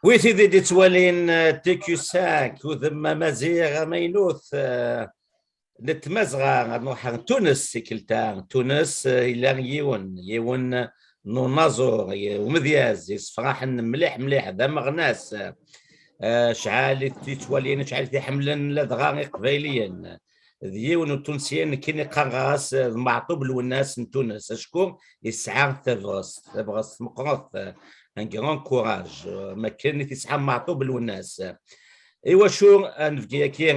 ويثيدي دي توالين TQ5 وذم مزيغ مينوث نتمزغ نروح تونس كلتا تونس الى يون نونازور ومذياز يصفراح مليح مليح ذا مغناس شعال تيتوالين شعال تيحملن لدغا قبايليا ديون التونسيين كي قراس معطوب الوناس تونس اشكون يسعى تبغس مقرط un grand courage ما كان تسعى معطوب الوناس. ايوا شو نفكي كي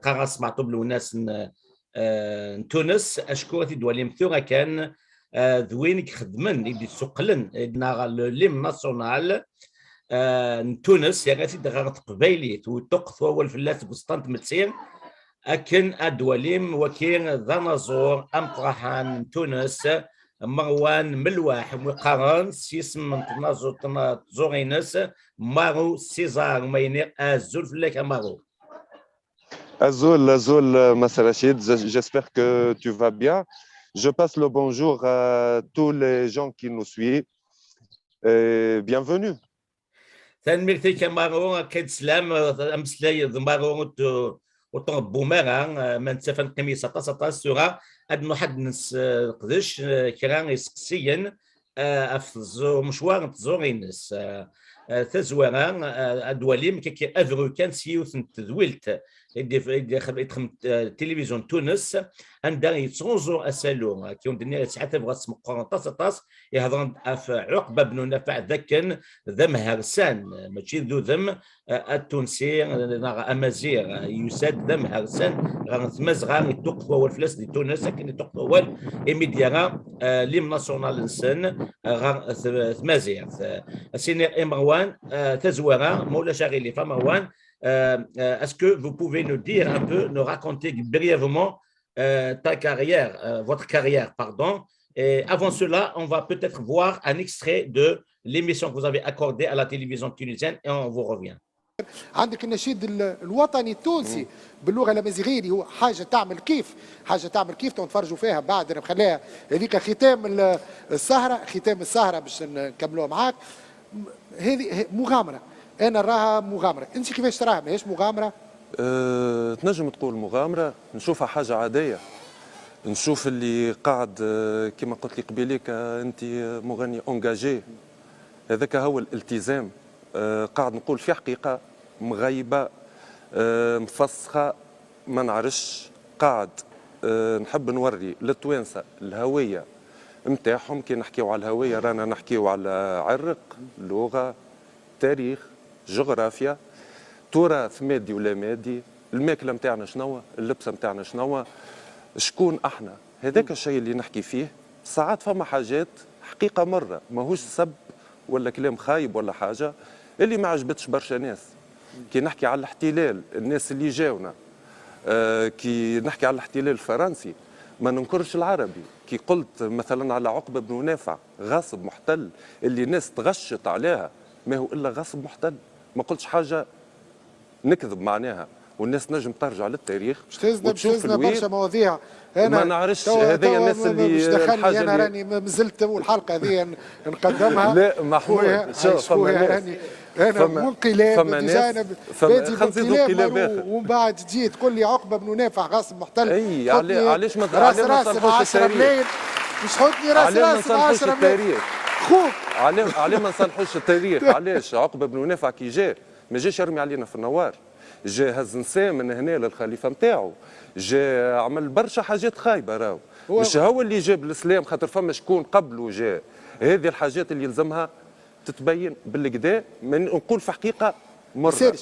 قراس معطوب الوناس تونس اشكو تيدوالي مثورا كان ذوين خدمن يدي سقلن نا l'hymne national تونس يا غادي غير قبايليت وتقث هو الفلاس بسطان تمتسير اكن ادواليم وكين ذا نازور امقرحان تونس مروان ملواح وقارن سيسم من تنازور تزورينس مارو سيزار ميني ازول فلاك مارو. Azul, Azul, Massa Rachid, j'espère que tu vas bien. Je passe le bonjour à tous les gens qui nous suivent. Et bienvenue. ثانميرتيك مارو كيد سلام امسلاي مارو وطربو مارا ما نتسافى نقيمي سطا سطا سورا اد نحد نقدش كرا يسقسيا اف مشوار تزورينس تزوارا ادواليم كي افرو كان سيوث تذويلت يدخل تلفزيون تونس عندها يترونزو اسالو كي دنيا ساعات تبغى تسمقرن طاس طاس يهضر اف عقبه بن نافع ذكن ذا مهرسان ماشي ذو ذم التونسي امازيغ يساد ذا مهرسان غير تمازغا يتوقف هو الفلاس دي تونس لكن يتوقف هو ايميديا l'hymne national نسن غير تمازيغ سيني مروان تزوارا مولا شاغيلي فمروان. Est-ce que vous pouvez nous dire un peu, nous raconter brièvement ta carrière, votre carrière, pardon. Et avant cela, on va peut-être voir un extrait de l'émission que vous avez accordée à la télévision tunisienne et on vous revient. عندك النشيد الوطني التونسي باللغة الامازيغية اللي هو حاجة تعمل كيف، حاجة تعمل كيف نتفرجوا فيها بعد نخليها هذيك ختام السهره، ختام السهرة باش نكملوها معاك. هذه مغامره، انا نراها مغامره، انت كيفاش تراها؟ ماهيش مغامرة؟ تنجم تقول مغامره، نشوفها حاجة عاديه. نشوف اللي قاعد كما قلت لي قبيليك انت مغني engagé، هذاك هو الالتزام. قاعد نقول في حقيقة مغيبه مفسخه ما نعرفش، قاعد نحب نوري للتوانسه الهوية نتاعهم. كي نحكيو على الهوية رانا نحكيو على عرق، لغه، تاريخ، جغرافيا، تراث مادي ولا مادي، الماكلة نتاعنا شنو، اللبسه نتاعنا شنو، شكون احنا. هذاك الشيء اللي نحكي فيه. ساعات فما حاجات حقيقة مره، ماهوش سب ولا كلام خايب ولا حاجة اللي ما عجبتش برشا ناس. كي نحكي على الاحتلال، الناس اللي جاونا، كي نحكي على الاحتلال الفرنسي ما ننكرش العربي. كي قلت مثلا على عقبه بن نافع غاصب محتل اللي الناس تغشت عليها، ما هو الا غاصب محتل، ما قلتش حاجة نكذب معناها، والناس نجم ترجع للتاريخ. مش تهزنا، مش تهزنا برشا مواضيع. انا ما نعرفش هذه الناس اللي مش دخلني انا، راني مازلت الحلقة هذه نقدمها. لا محمود. شوف، فما راني انا منقلاب déjà، انا بادي بانقلاب ومن بعد تجي تقول لي عقبه بن نافع غاصب محتل. اي علاش ما راس راس ب 10 ملايين؟ مش حطني راس راس ب 10 ملايين. خوك. علاه ما نصلحوش التاريخ؟ علاش عقبه بن نافع كي جاء ما جاش يرمي علينا في النوار؟ جا هز نساء من هنا للخليفة نتاعو، جا عمل برشا حاجات خايبه. راهو مش هو اللي جاب الاسلام، خاطر فما شكون قبله جاء. هذه الحاجات اللي يلزمها تتبين بالكدا. من نقول في حقيقة مرة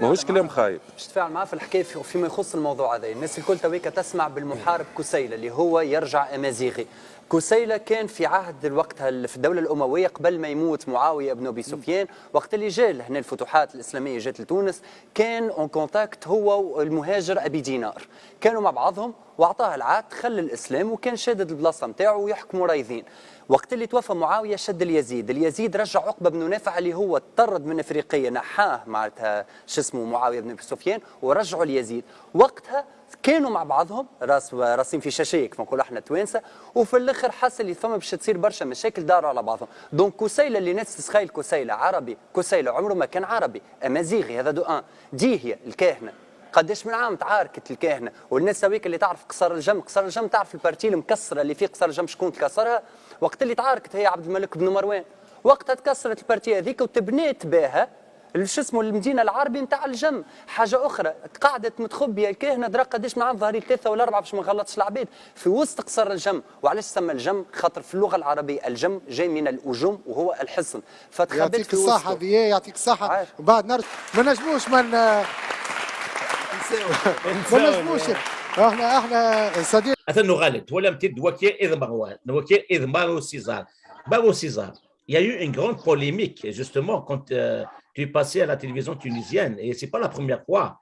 ماهوش كلام خايب. باش تفاعل معاه في الحكاية فيما يخص الموضوع هذا. الناس الكل تويكا تسمع بالمحارب كسيله اللي هو يرجع امازيغي. كسيلة كان في عهد وقتها في الدولة الأموية قبل ما يموت معاوية بن أبي سفيان، وقت اللي جاء هنا الفتوحات الإسلامية جات لتونس، كان en contact هو والمهاجر أبي دينار، كانوا مع بعضهم واعطاه العهد، دخل الإسلام وكان شادد البلاصة نتاعو ويحكموا رايضين. وقت اللي توفى معاوية شد اليزيد، اليزيد رجع عقبه بن نافع اللي هو طرد من افريقيا، نحاه معناتها شو اسمه معاوية بن ابي سفيان ورجعوا اليزيد وقتها. كانوا مع بعضهم راس راسين في شاشيه كما نقولوا احنا توانسه، وفي الاخر حس اللي ثم باش تصير برشا مشاكل، داروا على بعضهم. donc كسيله اللي الناس تسخيل كسيله عربي، كسيله عمره ما كان عربي، امازيغي. هذا de un. ديهيا الكاهنه، قداش من عام تعاركت الكاهنه والناس هذيك اللي تعرف قصر الجم، قصر الجم تعرف ال partie المكسره اللي في قصر الجم شكون تكسرها؟ وقت اللي تعاركت هي عبد الملك بن مروان، وقتها تكسرت ال partie هذيك وتبنيت بها شو اسمه المدينة العربي نتاع الجم. حاجة اخرى، قعدت متخبيه الكاهنه درا قداش من عام، ظهري ثلاثة ولا اربعة باش ما نغلطش العباد، في وسط قصر الجم. وعلاش سمى الجم؟ خاطر في اللغة العربية الجم جاي من الاجم وهو الحصن، فتخبت يعطيك في الصحة وسطه. ضياء، يعطيك الصحة. عايش. بعد نرجع، ما نجموش ما نجموش احنا صديق. أثنو غالط ولا متد وكيل إذ مروان وكيل إذ مارو سيزار Maro César. Il y a eu une grande polémique, justement, quand tu es passé à la télévision tunisienne, et ce n'est pas la première fois.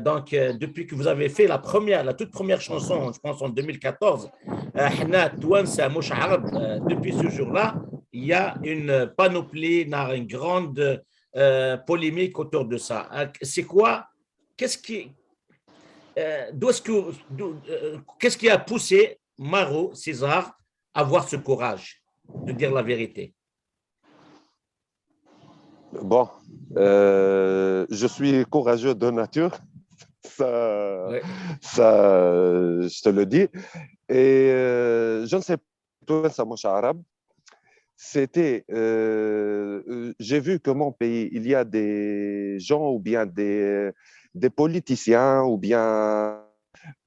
Donc, depuis que vous avez fait la première, la toute première chanson, je pense en 2014, احنا توانسة مش عرب, depuis ce jour-là, il y a une panoplie, une grande polémique autour de ça. C'est quoi? Qu'est-ce qui a poussé Maro César à avoir ce courage de dire la vérité? Bon, je suis courageux de nature, ça, ça, je te le dis. Et je ne sais pas, توانسة مش عرب, c'était, j'ai vu que mon pays, il y a des gens ou bien des politiciens ou bien,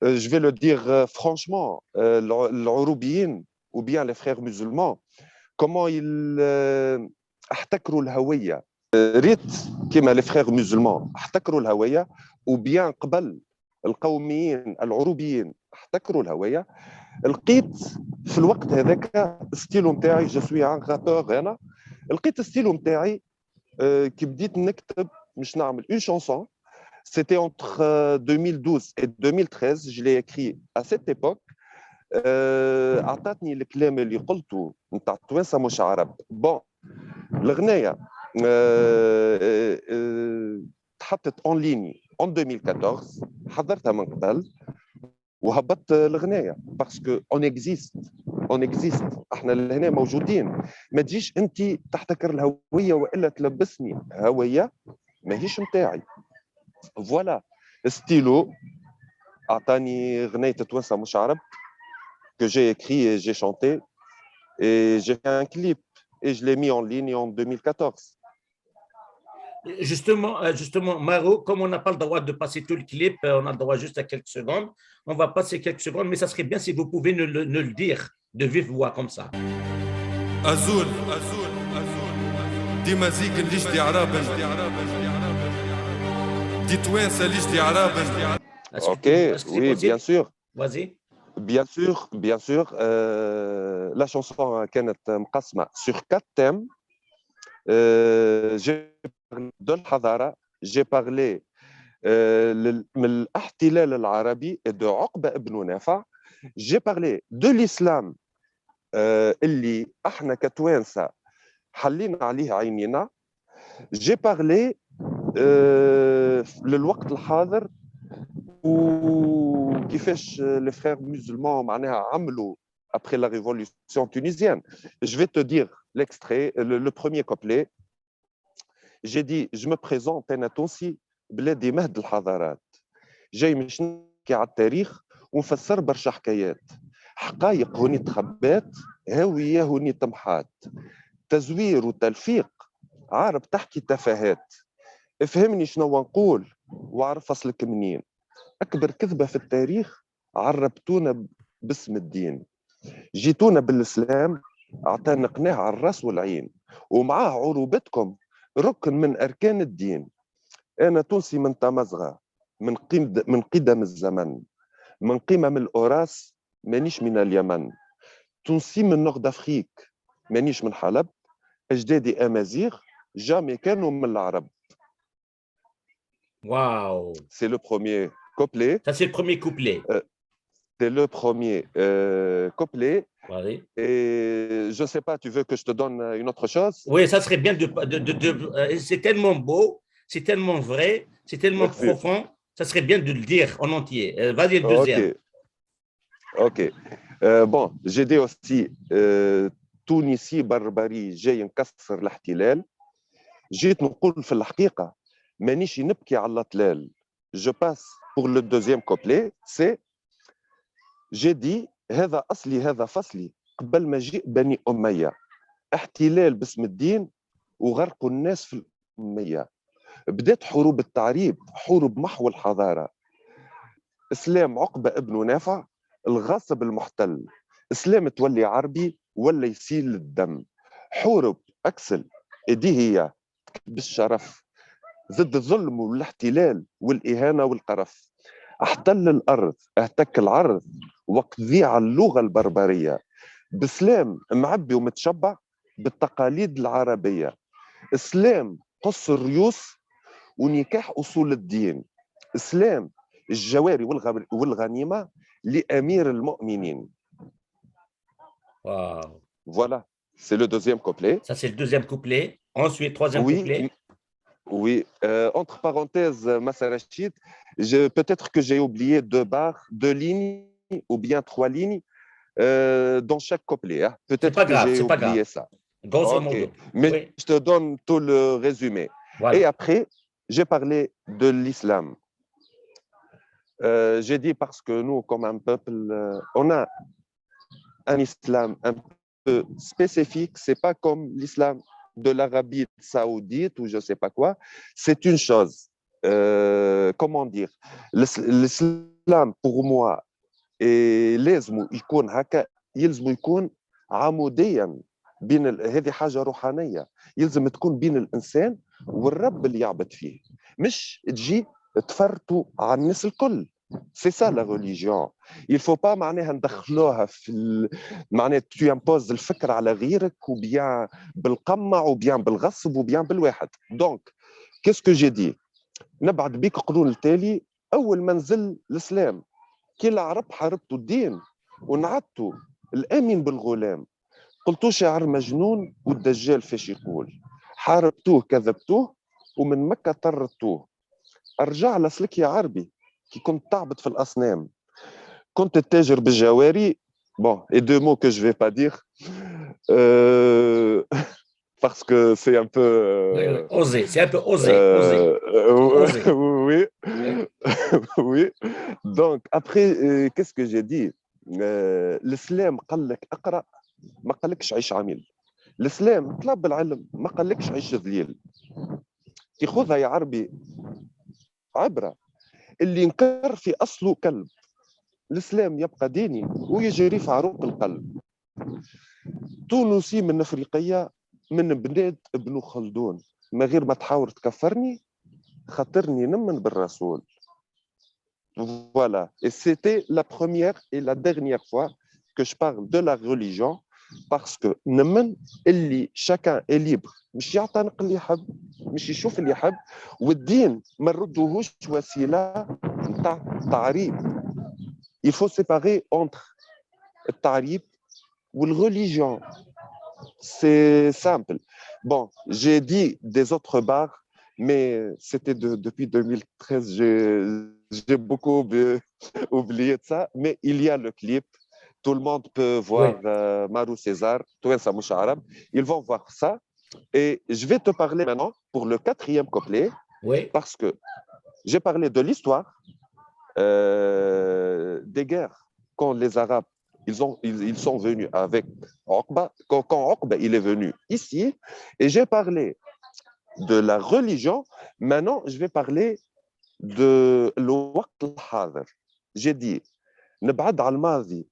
je vais le dire franchement, العروبيين ou bien les frères musulmans, comment ils احتكروا الهوية. ريت كيما les frères musulmans احتكروا الهوية ou bien قبل القوميين العروبيين احتكروا الهوية. لقيت في الوقت هذاك ستيلو نتاعي، je suis un rappeur، انا لقيت ستيلو نتاعي كي بديت نكتب مش نعمل une chanson. C'était entre 2012 et 2013, je l'ai écrit à cette époque. اعطتني الكلام اللي قلته نتاع توانسة مش عرب. Bon، الغنايه تحطت en ligne en 2014، حضرتها من قبل وهبطت الغنايه parce que on existe, on existe، احنا لهنا موجودين. ما تجيش انت تحتكر الهوية والا تلبسني هوية ماهيش نتاعي. Voilà، stylo اعطاني غنايه توانسة مش عرب que j'ai écrit et j'ai chanté et j'ai fait un clip et je l'ai mis en ligne en 2014. Justement, Maro, comme on n'a pas le droit de passer tout le clip, on a le droit juste à quelques secondes. On va passer quelques secondes, mais ça serait bien si vous pouvez nous le dire de vive voix comme ça. أزول أزول أزول ديما زيك ليش دي عرابن دي توانسة ليش دي عرابن. Ok, oui, bien sûr. Vas-y. Bien sûr, bien sûr. La chanson كانت مقسمة sur quatre thèmes. J'ai parlé de الحضارة, j'ai parlé من الاحتلال العربي de عقبة ابن نافع. J'ai parlé de l'islam اللي احنا كتوانسة حلينا عليه عينينا. J'ai parlé للوقت الحاضر وكيفاش les frères musulmans معناها عملوا après la révolution tunisienne. Je vais te dire l'extrait, le premier couplet. J'ai dit: je me présente، أنا تونسي بلادي مهد الحضارات، جاي مش نحكي على التاريخ ونفسر برشا حكايات، حقايق هوني تخبات، هوية هوني تمحات، تزوير وتلفيق، عرب تحكي تفاهات، افهمني شنو نقول وعرف اصلك منين، اكبر كذبه في التاريخ عربتونا باسم الدين، جيتونا بالاسلام اعتنقناه على الراس والعين ومعاه عروبتكم ركن من اركان الدين. انا تونسي من تمزغه من قدم الزمن، من قمم الاوراس، مانيش من اليمن، تونسي من nord d'Afrique، مانيش من حلب، اجدادي امازيغ jamais كانوا من العرب. Waouh. C'est le premier couplet. Ça, c'est le premier couplet. C'est le premier couplet. Oui. Et je ne sais pas, tu veux que je te donne une autre chose? Oui, ça serait bien de. C'est tellement beau, c'est tellement vrai, c'est tellement Merci. Profond. Ça serait bien de le dire en entier. Vas-y, le deuxième. Ok. Bon, j'ai dit aussi تونسي بربري جاي نكسر الاحتلال، جيت نقول في الحقيقة مانيش نبكي على الاطلال. Je passe pour le deuxième couplet, c'est j'ai dit هذا أصلي هذا فصلي قبل مجيء بني أمية، احتلال باسم الدين وغرقوا الناس في الأمية، بدأت حروب التعريب، حروب محو الحضارة، اسلام عقبة ابن نافع الغاصب المحتل، اسلام تولي عربي ولا يسيل الدم، حورب اكسل ايديه هي بالشرف ضد الظلم والاحتلال والإهانة والقرف، احتل الأرض اهتك العرض وقضي على اللغة البربرية، بسلام معبي ومتشبع بالتقاليد العربية، اسلام قص الريوس ونكاح أصول الدين، اسلام الجواري والغنيمة لأمير المؤمنين. Wow. Voilà, c'est le deuxième couplet. Ça, c'est le deuxième couplet. Ensuite, troisième couplet. Oui. Entre parenthèses, Massa Rachid, peut-être que j'ai oublié deux barres, deux lignes ou bien trois lignes dans chaque couplet, hein. Peut-être Pas que grave, j'ai c'est pas grave. oublié ça. Grosso Ok. modo. Mais je te donne tout le résumé. Voilà. Et après, j'ai parlé de l'islam. J'ai dit parce que nous, comme un peuple, on a un islam un peu spécifique. C'est pas comme l'islam de l'Arabie saoudite ou je sais pas quoi. C'est une chose. Comment dire? L'islam, pour moi, et لازم يكون هكا، يلزم يكون عموديا بين هذه حاجه روحانيه يلزم تكون بين الانسان والرب اللي يعبد فيه، مش تجي تفرتوا على الناس الكل. C'est ça la religion. Il faut pas معناها ندخلوها في معناها tu imposes الفكر على غيرك ou bien بالقمع ou bien بالغصب ou bien بالواحد. Donc qu'est-ce que j'ai dit? نبعد بيك قرون التالي، اول ما نزل الاسلام كي العرب حاربتوا الدين ونعتوا الامين بالغلام، قلتوا شاعر مجنون والدجال فاش يقول، حاربتوه كذبتوه ومن مكة طردتوه. ارجع لأصلك يا عربي كي كنت تعبد في الأصنام، كنت تتاجر بالجواري. Bon, et deux mots que je vais pas dire parce que c'est un peu Oui, osé, c'est un peu osé, osé. Osé. Oui. Donc après, qu'est-ce que j'ai dit? الإسلام قال لك اقرأ، ما قالكش عيش عميل. الإسلام طلب العلم، ما قالكش عيش ذليل. تاخذها يا عربي عبرة، اللي ينكر في أصله كلب. الإسلام يبقى ديني ويجري في عروق القلب. تونسي من أفريقيا من بلاد ابن خلدون، ما غير ما تحاول تكفرني خاطرني نمن بالرسول. Voilà. Et c'était la première et la dernière fois que je parle de la religion parce que نمن اللي chacun est libre مش يعتنق اللي يحب، مش يشوف اللي يحب، والدين ما نردوهوش وسيلة نتاع تعريب. Il faut séparer entre التعريب وال religion. C'est simple. Bon, j'ai dit des autres barres, mais c'était depuis 2013, j'ai beaucoup oublié de ça, mais il y a le clip. Tout le monde peut voir Marou César, توانسة مش عرب. Ils vont voir ça. Et je vais te parler maintenant pour le quatrième couplet, parce que j'ai parlé de l'histoire des guerres quand les Arabes ils sont venus avec Okba, quand Okba il est venu ici, et j'ai parlé de la religion. Maintenant, je vais parler de الوقت الحاضر. J'ai dit نبعد على الماضي،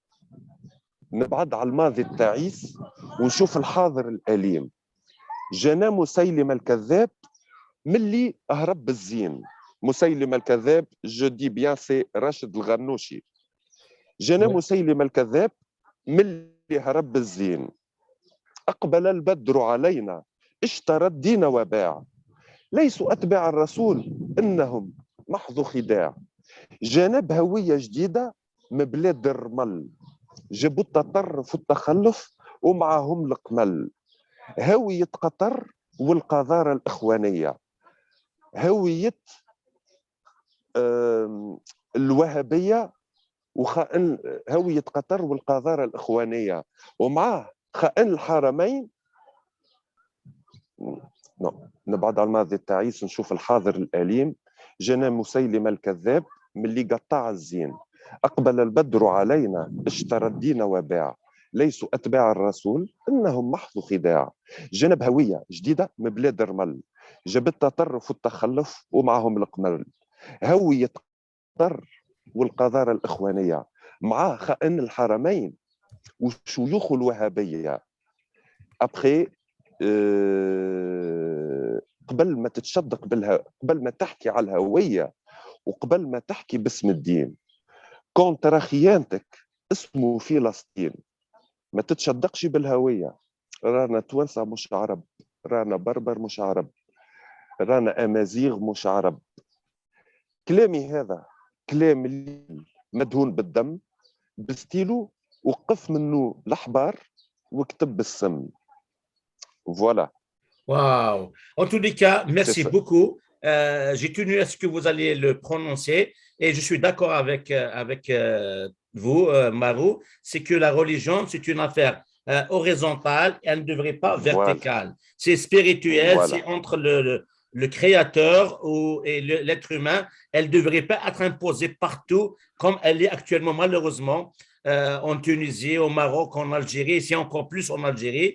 نبعد على الماضي التعيس ونشوف الحاضر الأليم. جانا مسيلمة الكذاب ملي هرب بالزين. مسيلمة الكذاب، je dis bien, c'est راشد الغنوشي. جانا مسيلمة الكذاب ملي هرب بالزين، أقبل البدر علينا اشترى الدين وباع، ليسوا أتباع الرسول إنهم محض خداع. جانا بهوية جديدة من بلاد الرمل، جابوا التطرف والتخلف ومعهم القمل، هوية قطر والقذارة الإخوانية، هوية الوهابية وخائن هوية قطر والقذاره الاخوانيه، ومعاه خائن الحرمين. non، نبعد على الماضي التعيس، نشوف الحاضر الاليم. جنى مسيلمة الكذاب من اللي قطع الزين. اقبل البدر علينا اشترى الدين وباع، ليسوا اتباع الرسول انهم محض خداع. جنب هوية جديدة من بلاد الرمل، جاب التطرف والتخلف ومعهم القمل. هوية قطر والقذاره الاخوانيه، مع خائن الحرمين وشيوخ الوهابية. après قبل ما تتشدق بالها، قبل ما تحكي على الهوية وقبل ما تحكي باسم الدين، contre خيانتك اسمه فلسطين. ما تتشدقش بالهوية، رانا توانسة مش عرب، رانا بربر مش عرب، رانا امازيغ مش عرب. كلامي هذا كلام اللي مدهون بالدم بستيلو، وقف منه الاحبار وكتب بالسم. Voilà. Waouh. En tous les cas, merci ça. beaucoup. J'ai tenu à ce que vous alliez le prononcer et je suis d'accord avec vous, Marou, c'est que la religion, c'est une affaire horizontale, elle ne devrait pas Voilà. verticale. C'est spirituel, Voilà. c'est entre le créateur et l'être humain. Elle ne devrait pas être imposée partout comme elle est actuellement, malheureusement, en Tunisie, au Maroc, en Algérie, et c'est encore plus en Algérie,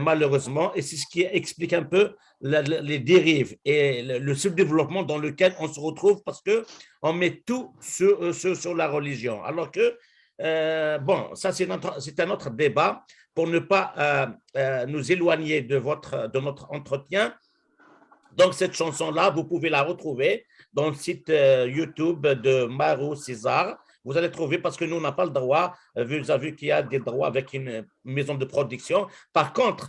malheureusement. Et c'est ce qui explique un peu les dérives et le sous-développement dans lequel on se retrouve parce qu'on met tout sur la religion. Alors que, bon, ça c'est un autre débat pour ne pas nous éloigner de notre entretien. Donc, cette chanson-là, vous pouvez la retrouver dans le site YouTube de Marou César. Vous allez trouver, parce que nous, on n'a pas le droit, vous avez vu qu'il y a des droits avec une maison de production. Par contre,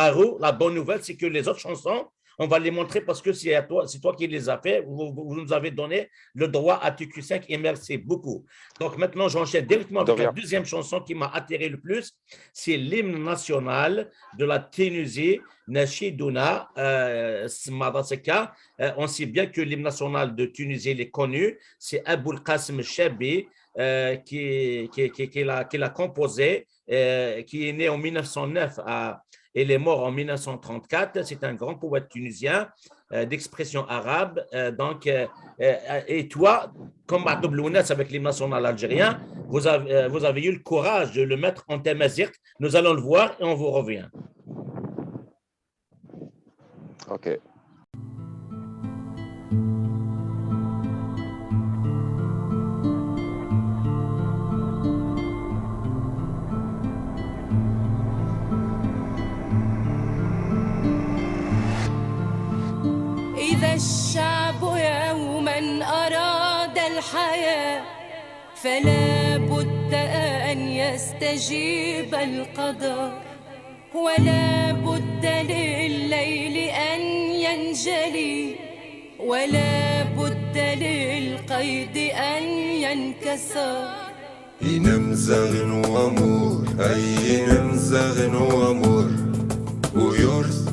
Marou, la bonne nouvelle, c'est que les autres chansons, on va les montrer parce que c'est à toi, c'est toi qui les as fait. Vous nous avez donné le droit à TQ5 et merci beaucoup. Donc maintenant, j'enchaîne directement De avec la rien. deuxième chanson qui m'a attiré le plus. C'est l'hymne national de la Tunisie, نشيدنا Smadaseka. On sait bien que l'hymne national de Tunisie, il est connu. C'est Aboul Qasim Chabi qui l'a composé, qui est né en 1909 à, il est mort en 1934. C'est un grand poète tunisien d'expression arabe. Donc, et toi, comme Matoub Lounès avec l'hymne national algérien, vous avez eu le courage de le mettre en tamazight. Nous allons le voir et on vous revient. Ok. إذا الشعب يوما أراد الحياة فلا بد أن يستجيب القدر، ولا بد لليل أن ينجلي، ولا بد للقيد أن ينكسر. ينمزغ وامور أي نمزغ وامور، ويورث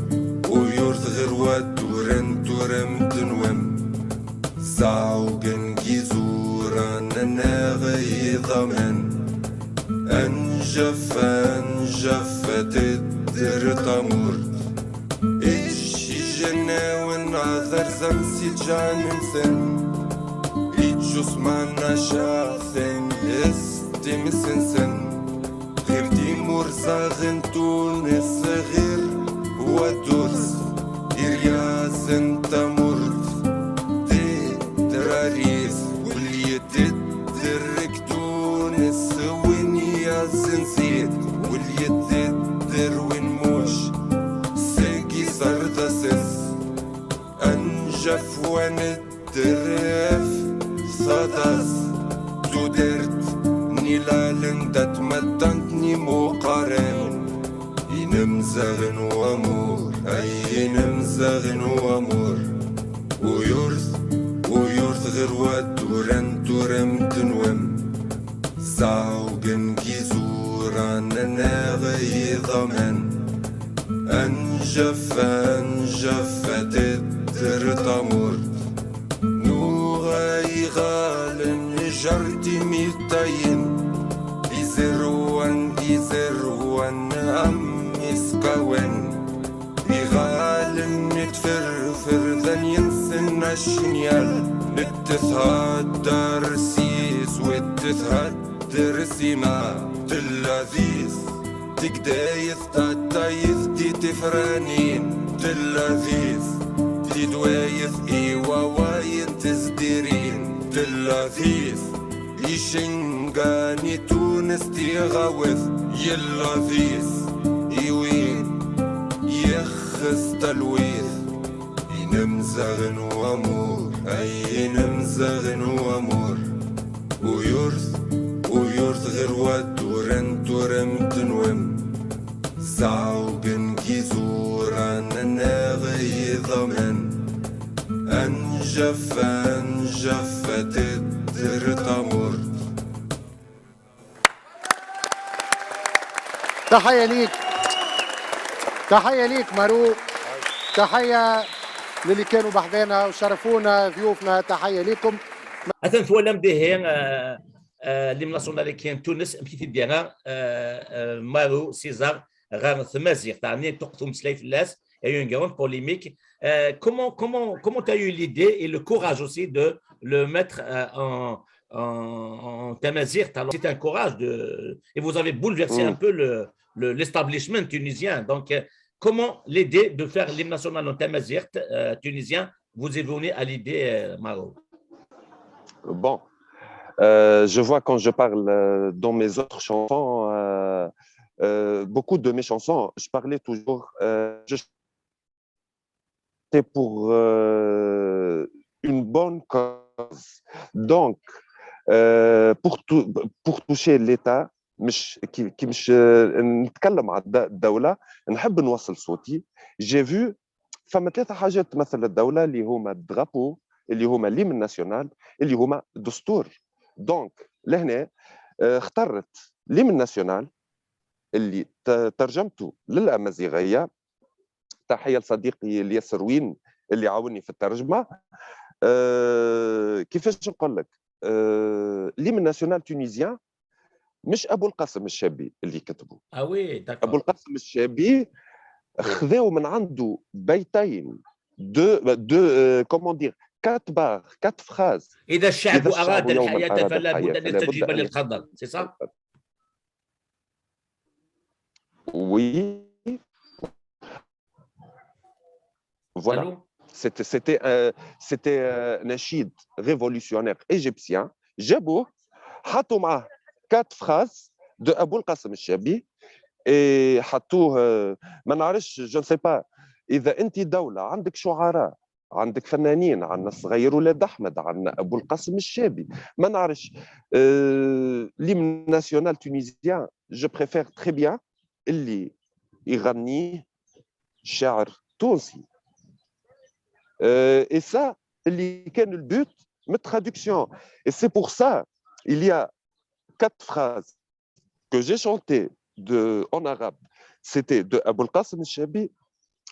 ويورث غير ودورن تورم تنوم زعوجن جيزوران ناغي ضمن أنجف أنجف تدر تمور إيش جنا ونعذر زمسي جانمسن إيجوس معنا شاثن استمسنسن غير تيمور زاغن تونس غير ودورس إرياسن تمرت دي تراريس واللي تدرك تونس وين يازن زيد واللي تدر وين موش ساقي سردسس أنجف وين الدرف صدس تودرت نيلالن تتمدنتني مقارن ينمزغن وامور أي ينمزغن وامور، ويورث ويورث غير ودورن تورم تنوم زعوجن جيزوران ناغي ضمن أنجف أنجف تدر تمر نوغا إغال جرتي ميتين إزروان إزروان أم إسكوين إغال نتفرفر ذن ينسن الشنيال نتثهدر سيس وتثهدر سيما تلذيذ تقدايث تاتايث تي تفرانين تلذيذ تدوايث إيوا واين تزديرين تلذيذ يشنغاني تونس تيغاوث يلذيذ إيوين يخس تلويث ينمزغن وامور أي ينمزغن وامور ويرث ويرث غير ودورن تورم تنوم زعوجن كيزوران ناغي ضمن أنجف أنجف تدر تمر. تحية ليك، تحية ليك مارو، تحية للي كانوا بحذانا وشرفونا ضيوفنا، تحية ليكم. أثن فوالام ديهين l'hymne national كاين تونس مشيتي ديالها مارو سيزار غار ثمازيغ تعني تقتل مسلاي فلاس. Il y a eu une grande polémique. Comment tu as eu l'idée et le courage aussi de le mettre en tamazight? Alors, c'est un courage de, et vous avez bouleversé un peu l'establishment tunisien. Donc, comment l'idée de faire l'hymne national en tamazight tunisien vous est venue à l'idée, Maro? Bon, je vois quand je parle dans mes autres chansons, beaucoup de mes chansons, je parlais toujours, je chantais pour une bonne cause. Donc, pour toucher l'État, مش كي مش نتكلم على الدولة، نحب نوصل صوتي. J'ai vu فما ثلاثة حاجات تمثل الدولة اللي هما ال drapeau، اللي هما l'hymne national، اللي هما الدستور. donc لهنا اخترت l'hymne national اللي ترجمته للأمازيغية. تحية لصديقي الياسر وين اللي عاوني في الترجمة. كيفاش نقول لك؟ l'hymne national tunisien مش أبو القاسم الشابي اللي كتبه. Ah oui, d'accord. أبو القاسم الشابي خذاو من عنده بيتين، deux, comment dire, quatre barres, quatre phrases. إذا الشعب إذا الشعب أراد يوماً الحياة أراد فلا بد الحياة أن فلا بد يستجيب أن للقدر. C'est ça? Oui. Voilà. Allô? C'était نشيد révolutionnaire égyptien. جابوه حطوا معاه quatre phrases de أبو القاسم الشابي et حطوه، ما نعرفش، je ne sais pas. إذا أنت دولة عندك شعراء، عندك فنانين، عندنا الصغير ولاد أحمد، عندنا أبو القاسم الشابي، ما نعرفش. L'hymne national tunisien, je préfère très bien اللي يغنيه شاعر تونسي. Et ça, اللي كان ال but من traduction. Et c'est pour ça, il y a quatre phrases que j'ai chantées en arabe. C'était de Abul Qasim al-Shabi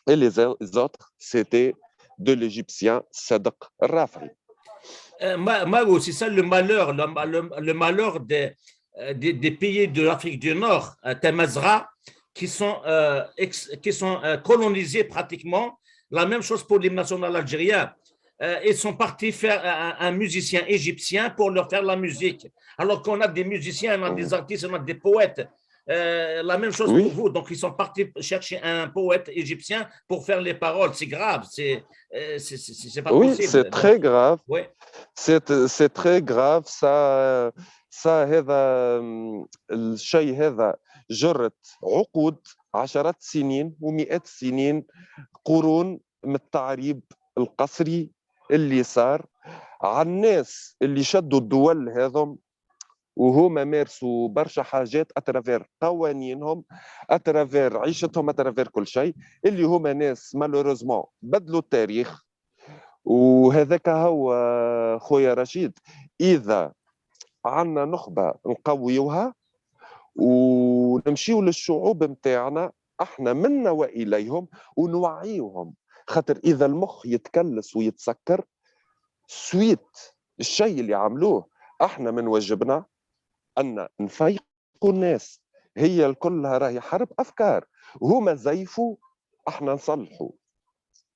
et les autres, c'était de l'Égyptien Sadaq Rafi. Maro, c'est ça le malheur, le malheur des pays de l'Afrique du Nord, Tamazgha, qui sont colonisés pratiquement. La même chose pour l'hymne national algérien. Ils sont partis faire un musicien égyptien pour leur faire la musique. Alors qu'on a des musiciens, on a des artistes, on a des poètes. La même chose pour vous. Donc, ils sont partis chercher un poète égyptien pour faire les paroles. C'est grave. C'est pas Oui, possible. c'est très grave. Ouais. C'est très grave. Ça, ça, هذا، الشيء هذا جرت عقود، عشرات السنين ومئات السنين، قرون من التعريب القسري اللي صار على الناس اللي شدوا الدول هذم، وهما مارسوا برشا حاجات à travers قوانينهم، à travers عيشتهم، à travers كل شيء، اللي هما ناس malheureusement بدلوا التاريخ. وهذاك هو خويا رشيد، اذا عندنا نخبه نقويوها ونمشيو للشعوب نتاعنا احنا منا واليهم ونوعيوهم، خاطر اذا المخ يتكلس ويتسكر suite الشيء اللي عملوه، احنا من واجبنا ان نفيقوا الناس. هي كلها راهي حرب افكار، هما زيفوا، احنا نصلحوا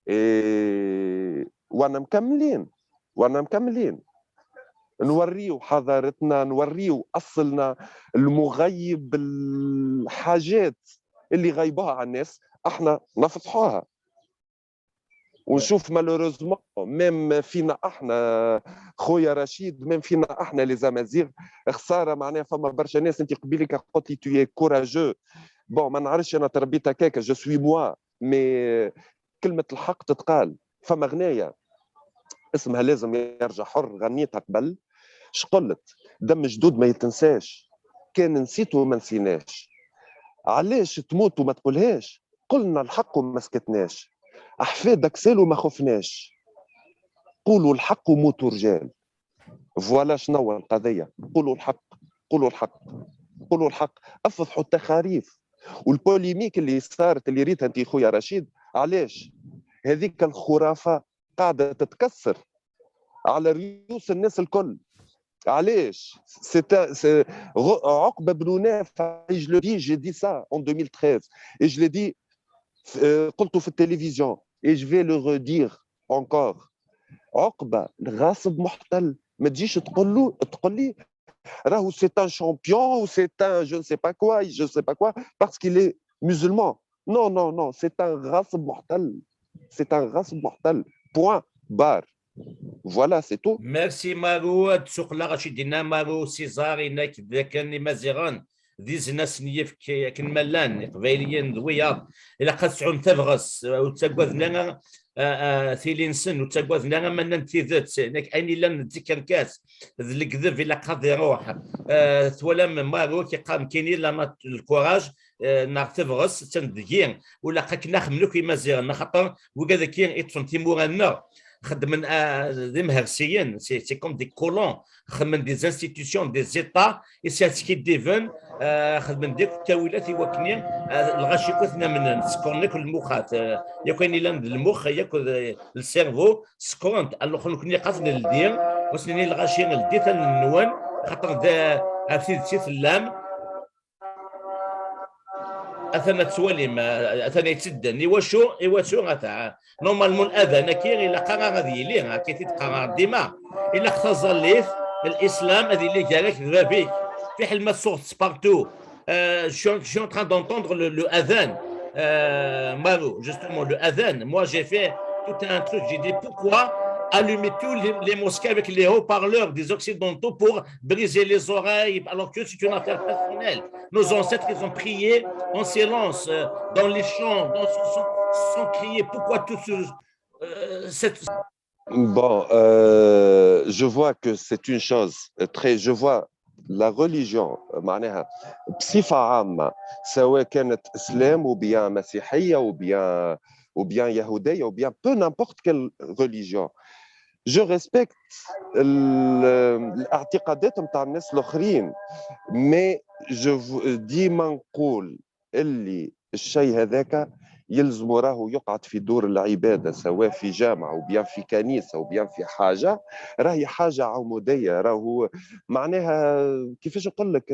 إيه، وانا مكملين نوريو حضارتنا، نوريو اصلنا المغيب، الحاجات اللي غيبوها على الناس احنا نفضحوها. ونشوف malheureusement même فينا احنا، خويا رشيد، même فينا احنا les Amazighs، خسارة معناها فما برشا ناس. انت قبيلك قلت لي tu es courageux. bon، ما نعرفش، انا تربيت هكاك، je suis moi، mais كلمة الحق تتقال. فما غنايه اسمها لازم يرجع حر، غنيتها قبل، شقلت؟ دم جدود ما يتنساش، كان نسيته وما نسيناش، علاش تموت وما تقولهاش؟ قلنا الحق وما سكتناش، احفادك سالوا ما خفناش، قولوا الحق وموتوا رجال. voilà شنو القضيه، قولوا الحق، قولوا الحق، قولوا الحق، افضحوا التخاريف وال polémique اللي صارت اللي ريتها انت خويا رشيد. علاش؟ هذيك الخرافة قاعدة تتكسر على ريوس الناس الكل. علاش؟ c'est عقبه بن نافع، je le dis، j'ai dit ça en 2013 et je l'ai dit، قلته في التلفزيون et je vais le redire encore. عقبه غاصب محتل، ما تجيش تقول له، تقول لي راهو c'est un champion ou c'est un je ne sais pas quoi، je ne sais pas quoi، parce qu'il est musulman. non non non، c'est un غاصب محتل، c'est un غاصب محتل، point barre، voilà، c'est tout. ميرسي مارو. تسوق لا رشيد مارو سيزار انك ذاك مازيغان ديز الناس نيف كن ملان قبايليين ذويا الى قد سعون تبغس وتاكوذنا ثيلينسن وتاكوذنا من نتيذت اين الا نتذكر كاس الكذب الى قد يروح ثولام مارو كيقام كاينين لا ال courage ناغ تبغس تندكي ولا قاك نخملو كي مازيغ، خاطر وكذا كي يطفن تيمورا خدمن دي مهرسيين، c'est comme des colons، خدمن des institutions، des états يساتسكي ديفن، خدمن ديك التاويلات يوكني الغاشي كوثنا من سكرنك المخات يا كاين الا المخ ياك ال cerveau سكرنت. alors نكوني قاتل الدين وسنيني الغاشي الدي النوان، خاطر عرفتي اللام اثنا تسوالي ما اثنا يتسدن ايوا شو غتا normalement الاذان كي الا قرا غادي يلي كي تقرا ديما الا خزر الاسلام هذه اللي قالك بابيك في حل ما source partout. Je suis en train d'entendre le أذان، Maro, justement, le أذان. Moi, j'ai fait tout un truc. J'ai dit pourquoi allumer tous les mosquées avec les haut-parleurs des Occidentaux pour briser les oreilles, alors que c'est une affaire personnelle. Nos ancêtres, ils ont prié en silence, dans les champs, sans crier. Pourquoi tout ce, cette Bon, je vois que c'est une chose très. Je vois la religion معناها بصفة عامة، سواء كانت إسلام ou bien مسيحية ou bien يهودية ou bien peu n'importe quelle religion. Je respecte الاعتقادات نتاع الناس الاخرين، mais je ديما نقول اللي الشيء هذاك يلزم راهو يقعد في دور العباده، سواء في جامع ou bien في كنيسة ou bien في حاجه، راهي حاجة عموديه، راهو معناها كيفاش نقول لك،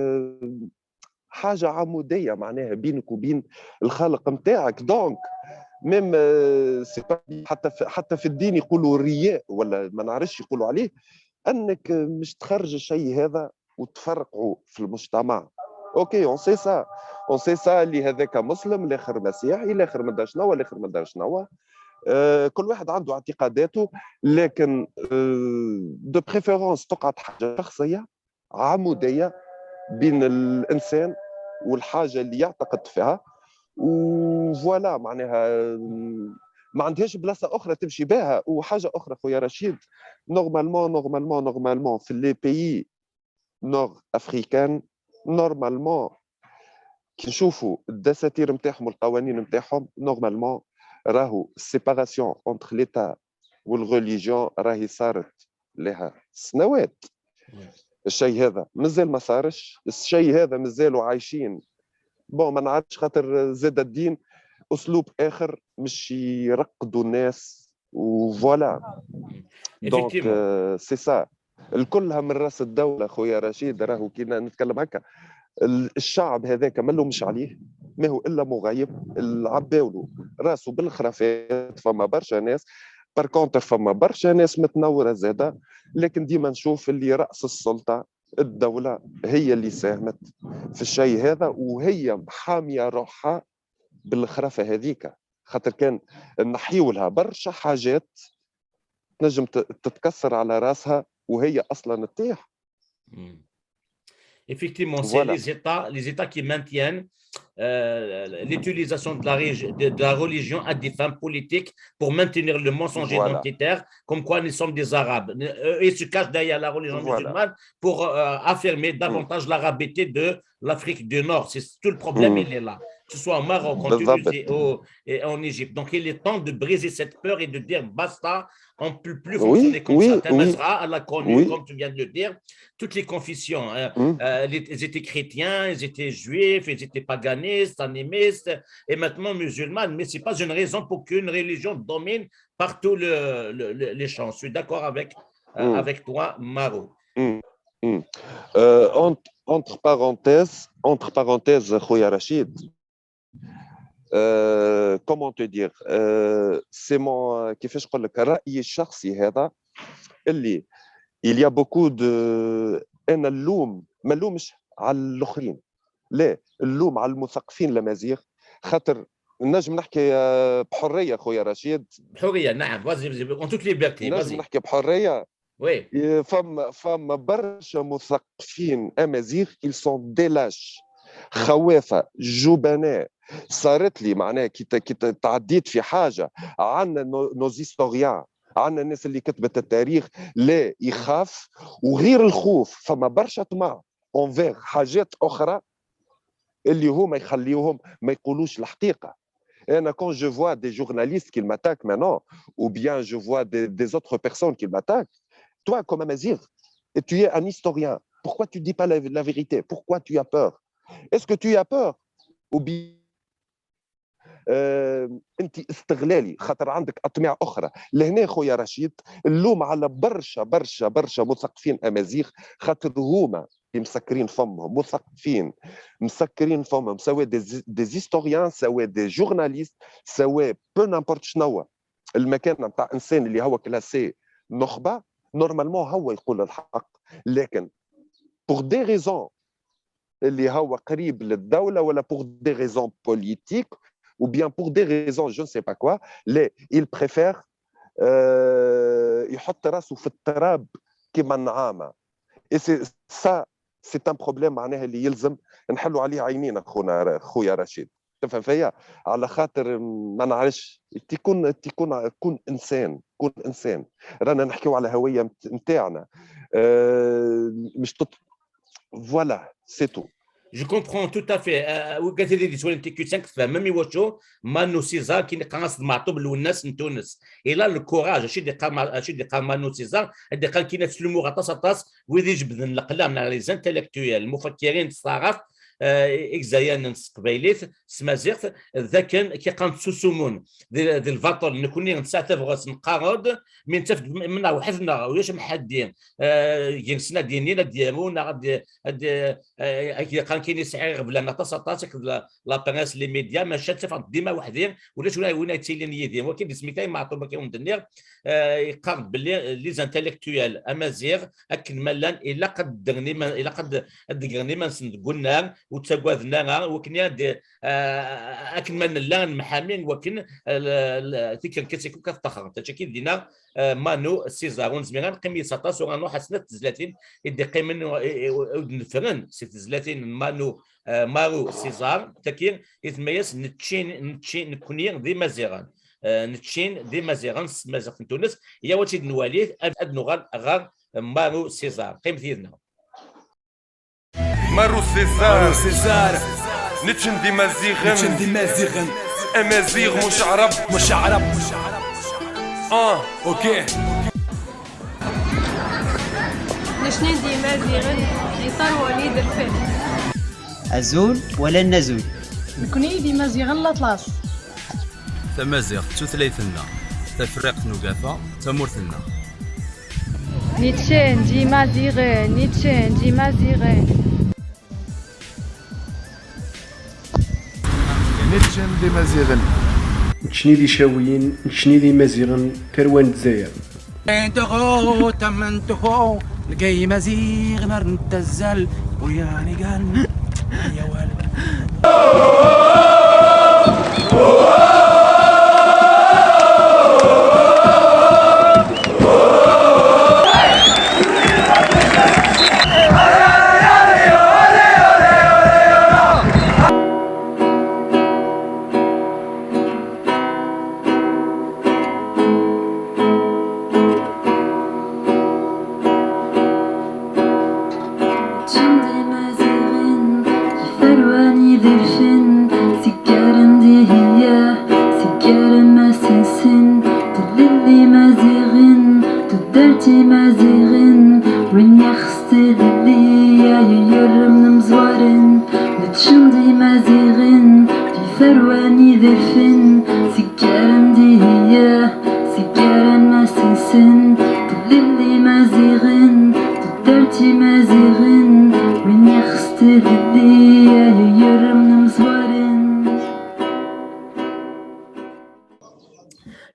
حاجة عموديه معناها بينك وبين الخالق نتاعك. donc même c'est حتى في الدين يقولوا الرياء ولا ما نعرفش يقولوا عليه، انك مش تخرج الشيء هذا وتفرقوا في المجتمع. OK، on sait ça، on sait ça اللي هذاك مسلم، الاخر مسيحي، الاخر ما شنو، الاخر ما شنو، كل واحد عنده اعتقاداته، لكن de préférence تقعد حاجة شخصية عموديه بين الانسان والحاجة اللي يعتقد فيها و voilà، معناها ما عندهاش بلاصة اخرى تمشي بها. وحاجه اخرى خويا رشيد، normalement normalement normalement في les pays nord-africains، normalement كي نشوفوا الدساتير نتاعهم والقوانين نتاعهم، normalement راهو séparation entre l'État وال religion راهي صارت لها سنوات. الشيء هذا مازال ما صارش، الشيء هذا مازالوا عايشين. bon، ما نعرفش، خاطر زاد الدين اسلوب اخر مش يرقدوا الناس و voilà، donc c'est ça. الكلها من راس الدولة خويا رشيد. راهو كي نتكلم هكا الشعب هذاك ما لومش عليه، ما هو الا مغيب، عباولو راسه بالخرافات. فما برشا ناس par contre، فما برشا ناس متنوره زاده، لكن ديما نشوف اللي راس السلطة الدولة هي اللي ساهمت في الشيء هذا، وهي حامية روحها بالخرافه هذيك، خاطر كان نحيو لها برشا حاجات تنجم تتكسر على راسها وهي اصلا تطيح. Effectivement, c'est les États qui maintiennent l'utilisation de la religion à des fins politiques pour maintenir le mensonge identitaire, comme quoi nous sommes des Arabes. Ils se cachent derrière la religion musulmane pour affirmer davantage l'arabité de l'Afrique du Nord. C'est tout le problème, il est là. Que ce soit au Maroc, en Tunisie et en Égypte. Donc il est temps de briser cette peur et de dire basta, on ne peut plus fonctionner comme ça. Tamazgha, elle a connu, comme tu viens de le dire, toutes les confessions, hein. Ils étaient chrétiens, ils étaient juifs, ils étaient paganistes, animistes, et maintenant musulmans. Mais ce n'est pas une raison pour qu'une religion domine partout les champs. Je suis d'accord avec toi, Maro. Entre parenthèses, خويا رشيد, comment te dire, c'est mon كيفاش نقول لك رأيي الشخصي هذا اللي il y a beaucoup de انا اللوم ما نلومش على الاخرين، لا، اللوم على المثقفين الامازيغ، خاطر نجم نحكي بحرية خويا رشيد. بحرية نعم، vas-y, en toute liberté. نجم نحكي بحريه. oui. فما برشا مثقفين امازيغ ils sont des lâches، خوافه، جبناء. صارت لي معناها كي تعديت في حاجه، عندنا nos historiens، عندنا الناس اللي كتبت التاريخ، لا يخاف، وغير الخوف فما برشا طمع envers حاجات اخرى اللي هما يخليوهم ما يقولوش الحقيقه. انا quand je vois des journalistes qui m'attaquent maintenant ou bien je vois des autres personnes qui m'attaquent, toi comme amazigh et tu es un historien, pourquoi tu dis pas la vérité؟ pourquoi tu as peur؟ est-ce que tu as peur ou bien انت استغلالي خاطر عندك اطماع اخرى؟ لهنا خويا رشيد اللوم على برشا برشا برشا مثقفين امازيغ، خاطر هما اللي مسكرين فمهم، مثقفين مسكرين فمهم، سواء des historiens، سواء des journalistes، سواء peu n'importe شنو المكان نتاع انسان اللي هو classé نخبه، normalement هو يقول الحق، لكن pour des raisons اللي هو قريب للدولة ولا pour des raisons politiques ou bien pour des raisons je ne sais pas quoi، لا، il préfère يحط راسه في التراب كما النعامه. et c'est ça، c'est un problème معناها اللي يلزم نحلوا عليه عينينا خونا خويا رشيد، تفهم فيا؟ على خاطر ما نعرفش، تكون كون انسان، كون انسان، رانا نحكيو على هوية نتاعنا، مش voilà، c'est tout. Je comprends tout à fait. وقالت لي سؤال انت كي تفهم وشو مانو سيزار كي قاصد معطوب الوناس من تونس، il a le courage اشي دي قال مانو سيزار اللي قال كي نفس الامور اطاس اطاس ويدي يجبد القلم les intellectuels المفكرين الصراف اكزايان نسقبايليت سمازيغت ذاك كي قام تسوسومون ذي الباطل نكوني نساع تفغس نقارد من تفد من وحدنا ولاش محدين جنسنا دينينا ديالو غادي قال كاين يسعي غبلا طاس طاس la presse، les médias ماشي تفهم ديما وحدين ولاش ولا وين تيلين يدي، ولكن سميتها معطوبه كي ندير يقارب باللي les intellectuels امازيغ اكن ملان الا قد درني الا قد دقرني ما قلنا وتساقواذنا وكني اكن من لا المحامين وكن تيك كيسيكو كفتخر تشكي دينا مانو سيزار ونزميران قيمي سطاس وغانو حسنة تزلاتين يدي قيمن نفرن سي تزلاتين مانو مارو سيزار تاكين يتميز نتشين نتشين نكوني دي مازيغان نتشين دي مازيغان مازيغ في تونس هي وتي نوالي اد نغال غار مارو سيزار قيمة يدنا. مارو سيزار. مارو سيزار. نتشن دي مازيغن. نتشن دي مازيغن. امازيغ مش عرب. مش عرب. اه. OK. نشني مازيغن إطار وليد الفن. أزول ولن نزول. نكوني دي مازيغن الأطلس. تمازيغ تثليثنا تفريق نوقافة تمورثنا. نيتشين دي مازيغن، نيتشين دي مازيغن. نيتشن دي مازيغن. نتشني دي شاويين، نتشني دي مازيغن، تروان الجزائر. لقي مزيغ نار نتزل وياني قال يا ولد.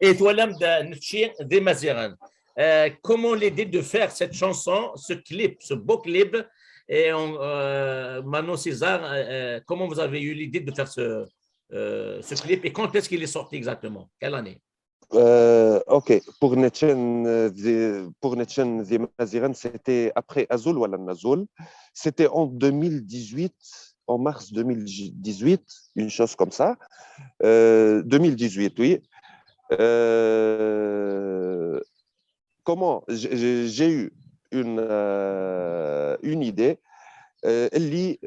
Et toi, de des Maziran. Comment l'idée de faire cette chanson, ce clip, ce beau clip, et Mano César, comment vous avez eu l'idée de faire ce clip et quand est-ce qu'il est sorti exactement? Quelle année? Ok, pour Netchen The Maziran, c'était après Azul ou Nazoul. C'était en 2018, en mars 2018, une chose comme ça. 2018, oui. Comment j'ai eu une idée اللي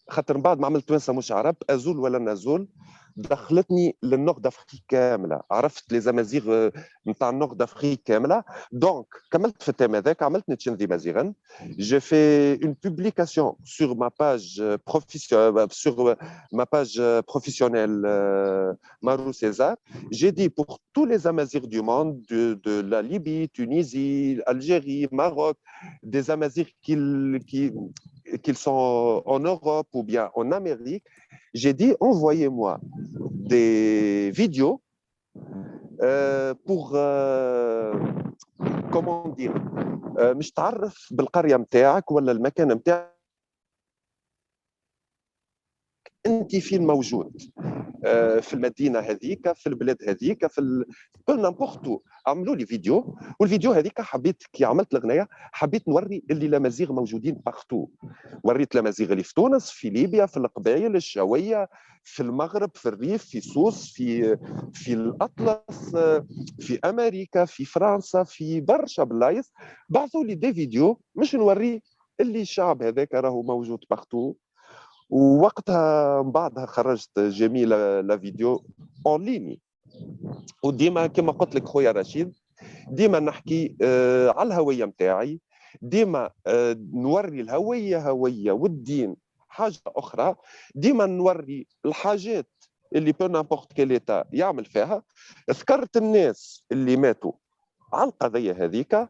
خاطر من بعد ما عملت توانسه مش عرب ازول ولا نزول دخلتني لل nord d'Afrique كامله، عرفت les Amazighs نتاع ال nord d'Afrique كامله. Donc كملت في ال thème هذاك، عملت نتشن ذي مازيغن. J'ai fait une publication sur ma page professionnelle Marou César. J'ai dit pour tous les Amazighs du monde, de la Libye, Tunisie, Algérie, Maroc, des Amazighs qu'ils sont en Europe ou bien en Amérique, j'ai dit envoyez-moi des vidéos pour comment dire مش تعرف بالقرية متاعك ولا المكان متاعك انت فين موجود، في المدينه هذيك، في البلاد هذيك، في n'importe où. عملوا لي فيديو، والفيديو هذيك حبيت كي عملت الاغنيه حبيت نوري اللي الامازيغ موجودين partout. وريت الامازيغ اللي في تونس، في ليبيا، في القبائل الشاويه، في المغرب، في الريف، في سوس، في الاطلس، في امريكا، في فرنسا، في برشا بلايص. بعثوا لي des vidéos مش نوري اللي الشعب هذاك راهو موجود partout. ووقتها من بعدها خرجت j'ai mis la vidéo en ligne. وديما كما قلت لك خويا رشيد، ديما نحكي على الهويه نتاعي، ديما نوري الهويه هويه والدين حاجه اخرى، ديما نوري الحاجات اللي peu n'importe quel état يعمل فيها. ذكرت الناس اللي ماتوا على القضيه هذيك.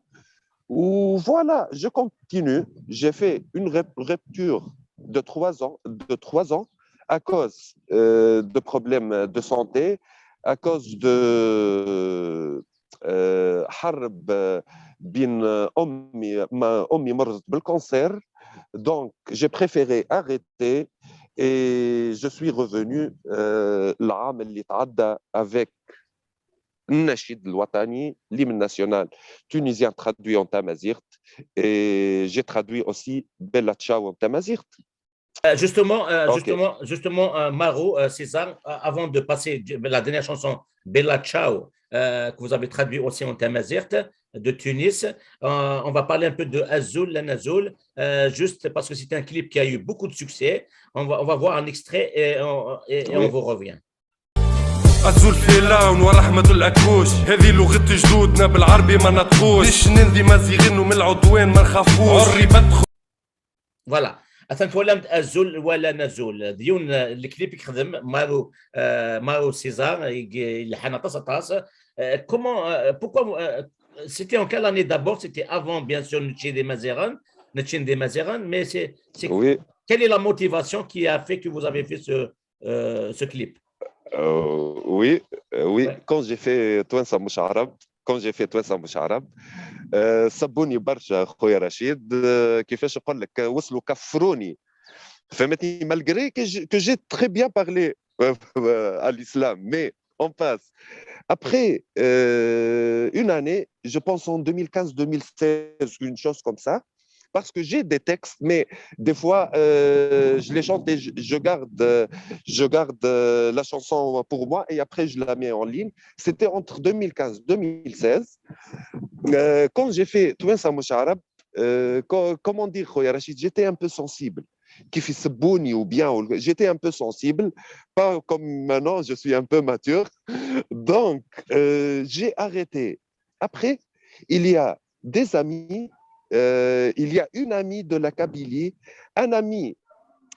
و voilà, je continue. J'ai fait une rupture de 3 ans à cause de problèmes de santé, à cause de حرب بين امي، ما امي مرضت بال cancer. Donc j'ai préféré arrêter et je suis revenu العام اللي تعدى avec النشيد الوطني, l'hymne national tunisien traduit en tamazight, et j'ai traduit aussi Bella Ciao en tamazight. Justement, justement, Maro, César, avant de passer la dernière chanson, Bella Ciao, que vous avez traduit aussi en tamazight de Tunis, on va parler un peu de Azul, la Nazoul, juste parce que c'est un clip qui a eu beaucoup de succès. On va voir un extrait et on vous revient. أزول فيلاون ورحمة الأكوش، هذه لغة جدودنا بالعربي ما نطقوش، ليش ننذي مازيغن ومن العدوان ما نخافوش عربت. Voilà. أثن تولمت أزول ولا نزول ديون الكليب يخدم مارو سيزار اللي حنا طاس طاس. Comment, pourquoi C'était en quelle année d'abord? C'était avant, bien sûr, Nutchi des Mazeran, Nutchi des Mazeran, mais c'est quelle est la motivation qui a fait que vous avez fait ce clip? Oui. Quand j'ai fait توانسة مش عرب, quand j'ai fait توانسة مش عرب, سبوني برشا خويا رشيد, كيفاش نقول لك, وصلوا كفروني, فهمتني, malgré que j'ai très bien parlé à l'islam, mais on passe. Après une année, je pense en 2015-2016, une chose comme ça, parce que j'ai des textes, mais des fois, je les chante et je garde la chanson pour moi et après, je la mets en ligne. C'était entre 2015-2016. Quand j'ai fait توانسة مش عرب, comment dire, خويا Rachid, j'étais un peu sensible. كيف يسبوني ou bien, j'étais un peu sensible, pas comme maintenant, je suis un peu mature. Donc, j'ai arrêté. Après, il y a des amis, il y a une amie de la Kabylie, un ami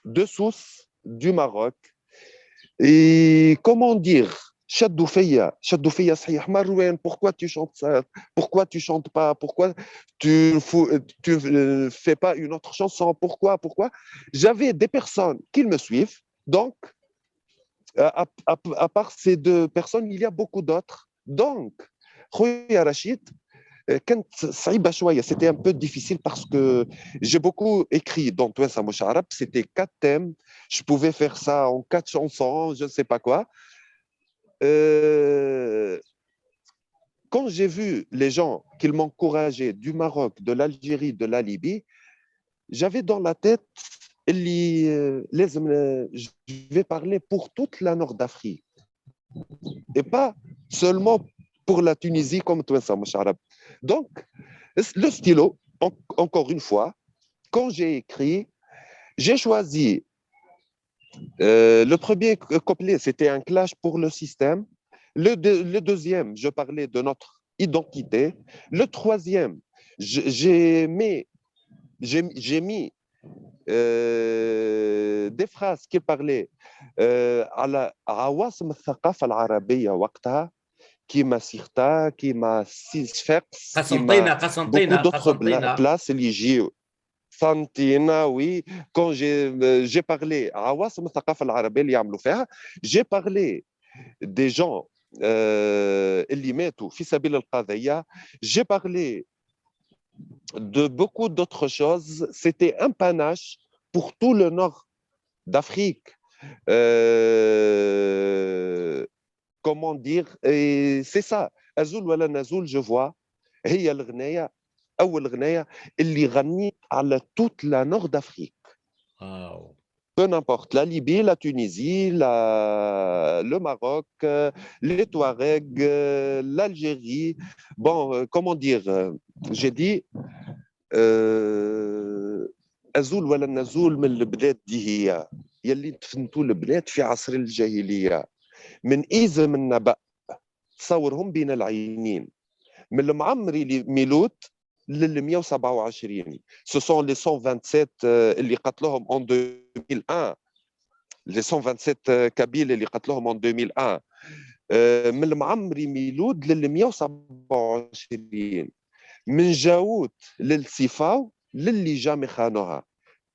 de Sousse, du Maroc. Et comment dire, شدوا فيا شدوا فيا صحيح, مروان, pourquoi tu chantes ça? Pourquoi tu chantes pas? Pourquoi tu fais pas une autre chanson? Pourquoi, pourquoi? J'avais des personnes qui me suivent, donc à part ces deux personnes, il y a beaucoup d'autres. Donc خويا رشيد, كانت صعيبة شوية, c'était un peu difficile parce que j'ai beaucoup écrit dans توانسة مش عرب, c'était quatre thèmes, je pouvais faire ça en quatre chansons, je ne sais pas quoi. Quand j'ai vu les gens qui m'encourageaient du Maroc, de l'Algérie, de la Libye, j'avais dans la tête اللي لازم je vais parler pour toute la Nord d'Afrique et pas seulement pour la Tunisie comme توانسة مش عرب. Donc, le stylo, encore une fois, quand j'ai écrit, j'ai choisi le premier couplet, c'était un clash pour le système. Le deuxième, je parlais de notre identité. Le troisième, j'ai mis des phrases qui parlaient على عواصم الثقافة العربية وقتها, كيما سيرتا, كيما صفاقس, قسنطينة, قسنطينة, beaucoup d'autres قسنطينة. Places اللي يجيو, قسنطينة, oui. Quand j'ai parlé عواصم الثقافة العربية اللي يعملوا فيها, j'ai parlé des gens اللي ماتوا في سبيل القضية, j'ai parlé de beaucoup d'autres choses. C'était un panache pour tout le nord d'Afrique. Comment dire? Et c'est ça. أزول ولا نزول, je vois. هي الغناية, أول غناية اللي غنيت على toute la nord d'Afrique. واو. Peu n'importe, la Libye, la Tunisie, le Maroc, les Touaregs, l'Algérie. Bon, comment dire, j'ai dit أزول ولا نزول من البلاد دي هي يلي دفنتوا البنات في عصر الجاهلية, من إيزم النبأ تصورهم بين العينين, من المعمري ميلود لل 127, ce sont les 127 اللي قتلوهم en 2001, les 127 Kabyles اللي قتلوهم en 2001, من المعمري ميلود لل 127, من جاوت للسيفاو للي jamais خانوها,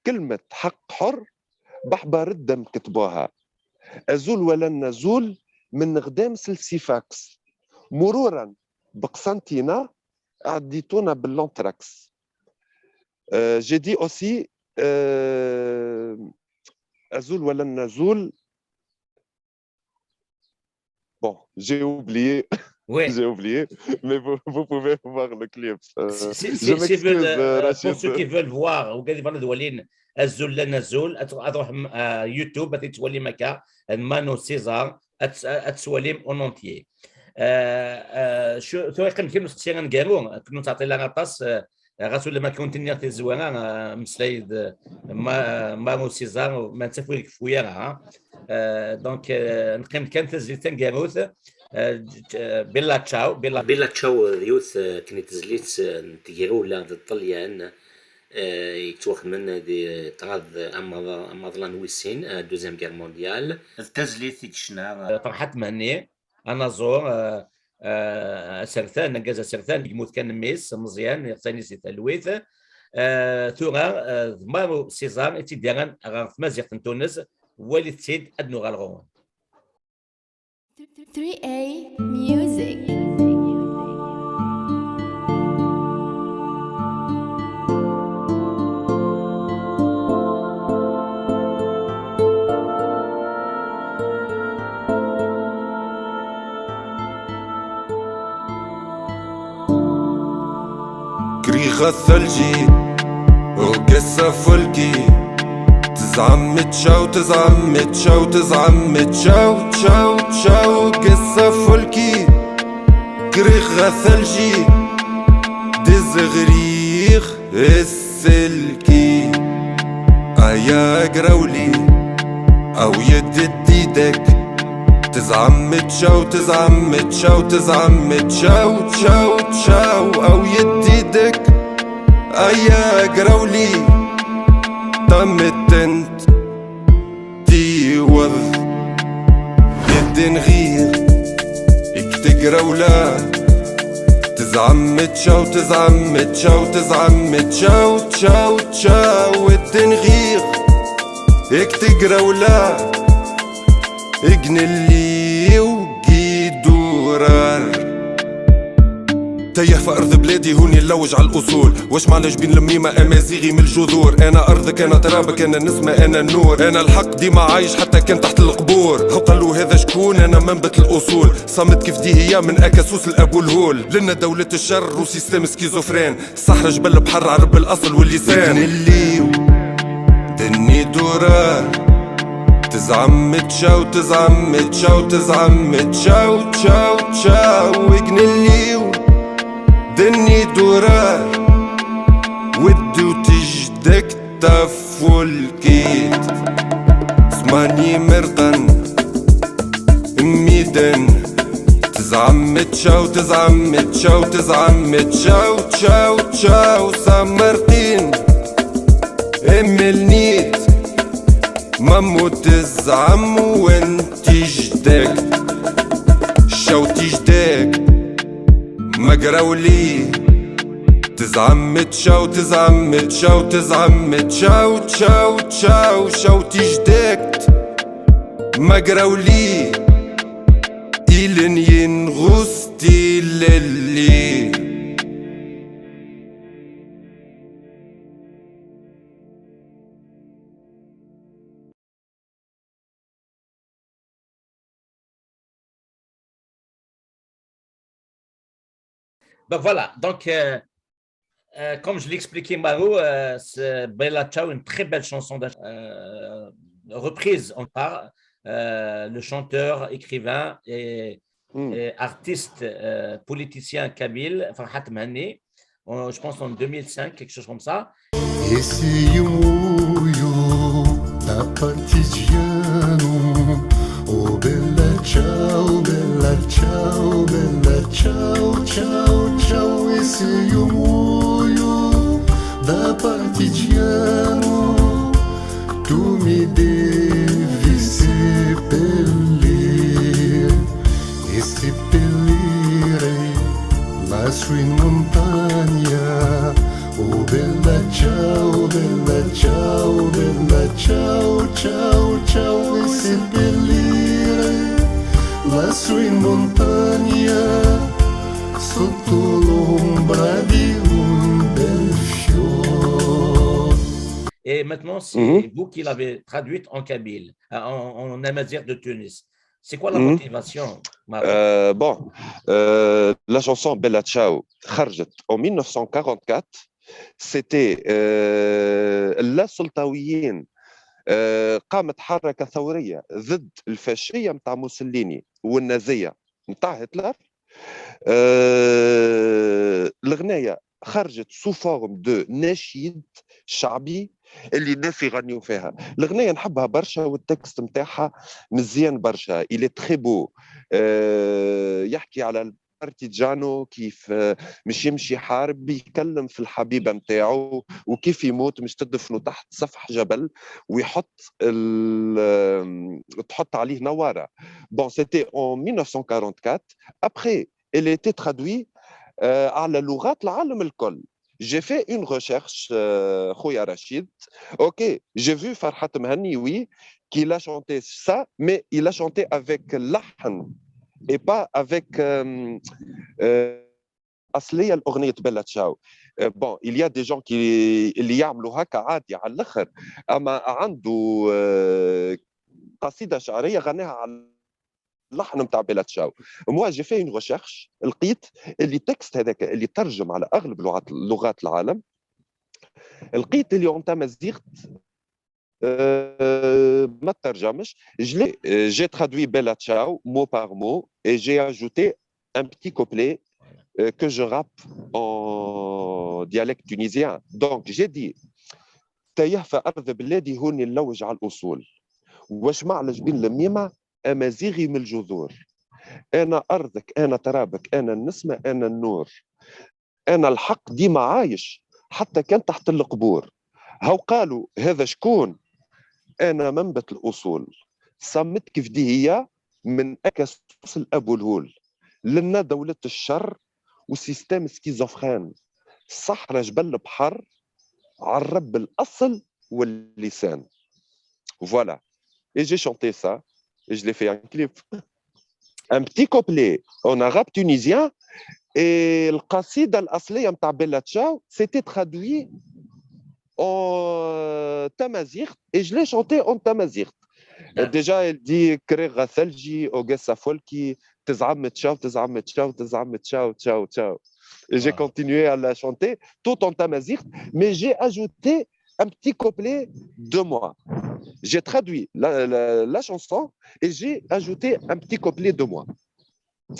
كلمة حق حر بحبر الدم كتبوها, أزول ولا نزول من غدامس لسيفاكس, مرورا بقسنطينة عديتونا ب l'anthrax. J'ai dit aussi أزول ولا نزول. Bon, j'ai oublié. J'ai oublié, mais vous pouvez voir le clip. Si, je si m'excuse, veulent, pour Rachid. ceux qui veulent voir وقال يفرض ولين الزول لا نزول, تروح يوتيوب تولي مكا مانو سيزار اتسوليم en entier. شو ثوري كان كيما سقسي نقالو كنا تعطي لنا طاس غاسو لما كنت نير الزوانه مسلايد مانو سيزار ما نسافو كفويا. Donc نقيم كان تزيد تنقاروث Bella Ciao, Bella, Bella Ciao يوث كنت تزليت تيرولا الطليان يتوخمن دي طراد أمضلان ويسين, deuxième guerre mondiale. تزليت تشنا فرحات مهني انا زور. أسرثان نجاز أسرثان يموت كان ميس مزيان يغتني سي تلويث ثورا مارو سيزار تيديران غير تمازيغت تونس والي تسيد أدنو غالغون. 3A Music. كريغة الثلجي وقصة فلكي تزعم تشاو تزعم تشاو تزعم تشاو تشاو تشاو قصة فلكي كريغة ثلجي دزغريغ السلكي ايا قراولي او يدد ايدك تزعم تشاو تزعم تشاو تزعم تشاو تشاو تشاو او يديدك ايا قراولي تمت انت تيوض يد غير اكتقراولا تزعم تشاو تزعم تشاو تزعم تشاو تشاو تشاو الدن غير اكتقراولا اجنلي وجيدورار تايه في ارض بلادي هوني نلوج على الاصول واش معنى جبين الميمة امازيغي من الجذور انا ارضك انا ترابك انا النسمة انا النور انا الحق ديما عايش حتى كان تحت القبور هو قالوا هذا شكون انا منبت الاصول صمت كيف دي هي من اكاسوس الابو الهول لنا دولة الشر و système schizophrène صحرا جبل بحر عرب الاصل واللسان اللي دني دورار تزعم تشاو تزعم تشاو تزعم تشاو تشاو تشاو اجنليو دني دورار ودو تجدك تفولكيت سماني مرقن ميدن تزعم تشاو تزعم تشاو تزعم تشاو تشاو تشاو سمرقين املنيت مامو تزعم وانت جدك شو تجدك مقراولي تزعم تشاو تزعم تشاو تزعم تشاو تشاو تشاو شو تجدك مقراولي إلن ينغوستي للي. Donc voilà, donc comme je l'expliquais Maro, c'est Bella Ciao, une très belle chanson reprise par le chanteur, écrivain et artiste politicien kabyle, Farhat Mehenni, je pense en 2005, quelque chose comme ça. Esse muio da partigiano, oh bella ciao, bella ciao, bella ciao, ciao, ciao. Esse muio da partigiano, tu mi devi seppellir e seppellire lassù in montagna. Oh bella ciao, bella ciao, bella ciao, ciao, ciao, e seppellire lassù in montagna sotto l'ombra di un bel fior. Et maintenant, c'est vous qui l'avez traduite en kabyle, en amazigh de Tunis. C'est quoi la motivation, Maro? Bon, la chanson Bella Ciao خرجت en 1944, c'était اللا سلطويين قامت حركة ثورية ضد الفاشية متاع موسوليني والنازية متاع هتلر. الغناية خرجت sous forme de نشيد شعبي اللي الناس يغنيو فيها. الغناية نحبها برشا وال texte نتاعها مزيان برشا, il est très beau. يحكي على ال partigiano كيف مش يمشي يحارب يكلم في الحبيبه نتاعو وكيف يموت مش تدفنه تحت سفح جبل ويحط تحط عليه نواره. Bon, c'était en 1944. Après Elle était traduite على لغات العالم الكل. J'ai fait une recherche, خويا Rachid. Ok, j'ai vu Farhat Mhani, oui, qu'il a chanté ça, mais il a chanté avec لحن et pas avec اصليه الاغنيه Bella Ciao. Bon, il y a des gens qui اللي يعملوا هكا عادي على الاخر، اما عنده قصيده شعريه غناها على اللحن نتاع Bella Ciao. Moi, j'ai fait une recherche، لقيت اللي texte هذاك اللي ترجم على اغلب لغات العالم، لقيت اللي en tamazight ما ترجمش. J'ai traduit Bella Ciao mot par mot et j'ai ajouté un petit couplet que je rappe en dialecte tunisien. Donc j'ai dit: تايه في أرض بلادي هوني نلوج على الأصول، واش معلج بين الميمة أمازيغي من الجذور، أنا أرضك أنا ترابك أنا النسمة أنا النور، أنا الحق ديما عايش حتى كان تحت القبور، هاو قالوا هذا شكون، أنا منبت الأصول، صمت كيف دي هي من أكس الأبو الهول، لنا دولة الشر و système schizophrène، صحراء جبل بحر عرب الأصل واللسان. Voilà. Et j'ai chanté ça et je l'ai fait un clip. Un petit couplet en arabe tunisien et القصيدة الأصلية متاع Bella Ciao, c'était traduit en tamazight et je l'ai chanté en tamazight. Déjà, elle dit كريغ ثلجي أوغاسا فولكي تزعم تشاو تزعم تشاو تزعم تشاو تشاو تشاو. Et j'ai continué à la chanter tout en tamazight, mais j'ai ajouté un petit couplet de moi. J'ai traduit la chanson et j'ai ajouté un petit couplet de moi.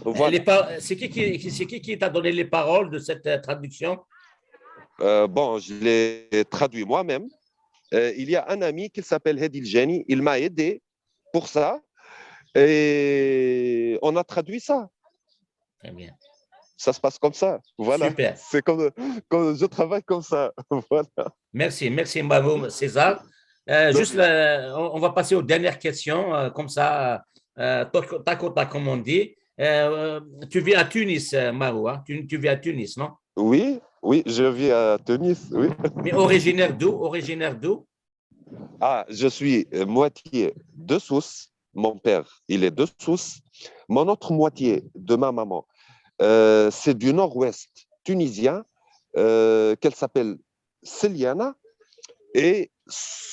Voilà. C'est qui t'a donné les paroles de cette traduction? Bon, je l'ai traduit moi-même. Il y a un ami qui s'appelle Hedi Jani, il m'a aidé pour ça et on a traduit ça. Très bien. Ça se passe comme ça. Voilà. Super. C'est comme je travaille comme ça. Voilà. Merci, merci bravo César. Juste, on va passer aux dernières questions, comme ça, tac au tac, comme on dit. Tu vis à Tunis, Marou, hein? Tu vis à Tunis, non? Oui, je vis à Tunis, oui. Mais originaire d'où? Originaire d'où? Ah, je suis moitié de Sousse. Mon père, il est de Sousse. Mon autre moitié de ma maman, c'est du nord-ouest tunisien, qu'elle s'appelle Seliana. Et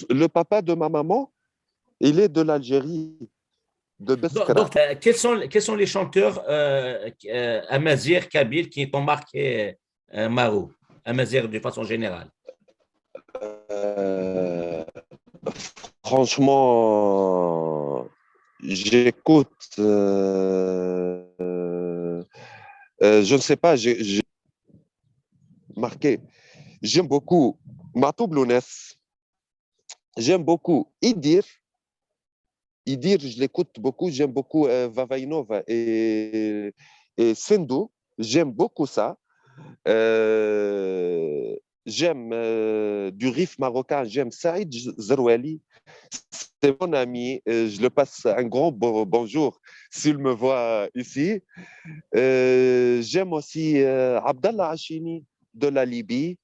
le papa de ma maman, il est de l'Algérie, de Biskra. Donc, quels sont les chanteurs amazigh, kabyles qui t'ont marqué, Marou, amazigh de façon générale? Franchement, j'écoute, je ne sais pas, j'ai marqué. J'aime beaucoup Matoub Lounès. J'aime beaucoup Idir. Idir, je l'écoute beaucoup. J'aime beaucoup Vavainova et Sendo. J'aime beaucoup ça. J'aime du Rif marocain, j'aime Saïd Zerouali. C'est mon ami. Je le passe un grand bonjour s'il me voit ici. J'aime aussi Abdallah Hachini de la Libye.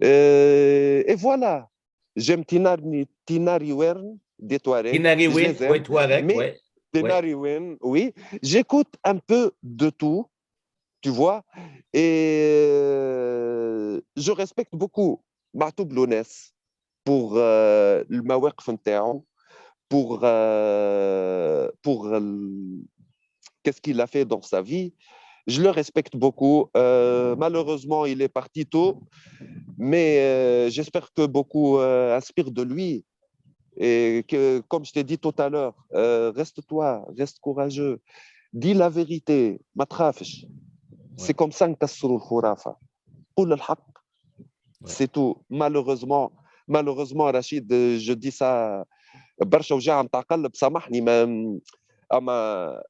Et voilà. J'aime Tinariwen des Touaregs. Tinariwen, Je les aime. Oui, Touareg, Mais ouais. Tinariwen, oui. J'écoute un peu de tout, tu vois. Et je respecte beaucoup Matoub Lounès pour المواقف نتاعو، pour qu'est-ce qu'il a fait dans sa vie. Je le respecte beaucoup. Malheureusement, il est parti tôt, mais j'espère que beaucoup inspirent de lui. Et que, comme je t'ai dit tout à l'heure, reste toi, reste courageux, dis la vérité, ما تخافش. C'est comme ça نكسروا الخرافة. قول الحق. C'est tout. Malheureusement, malheureusement, Rachid, je dis ça برشا وجاعة نتاع قلب، سامحني، ما أما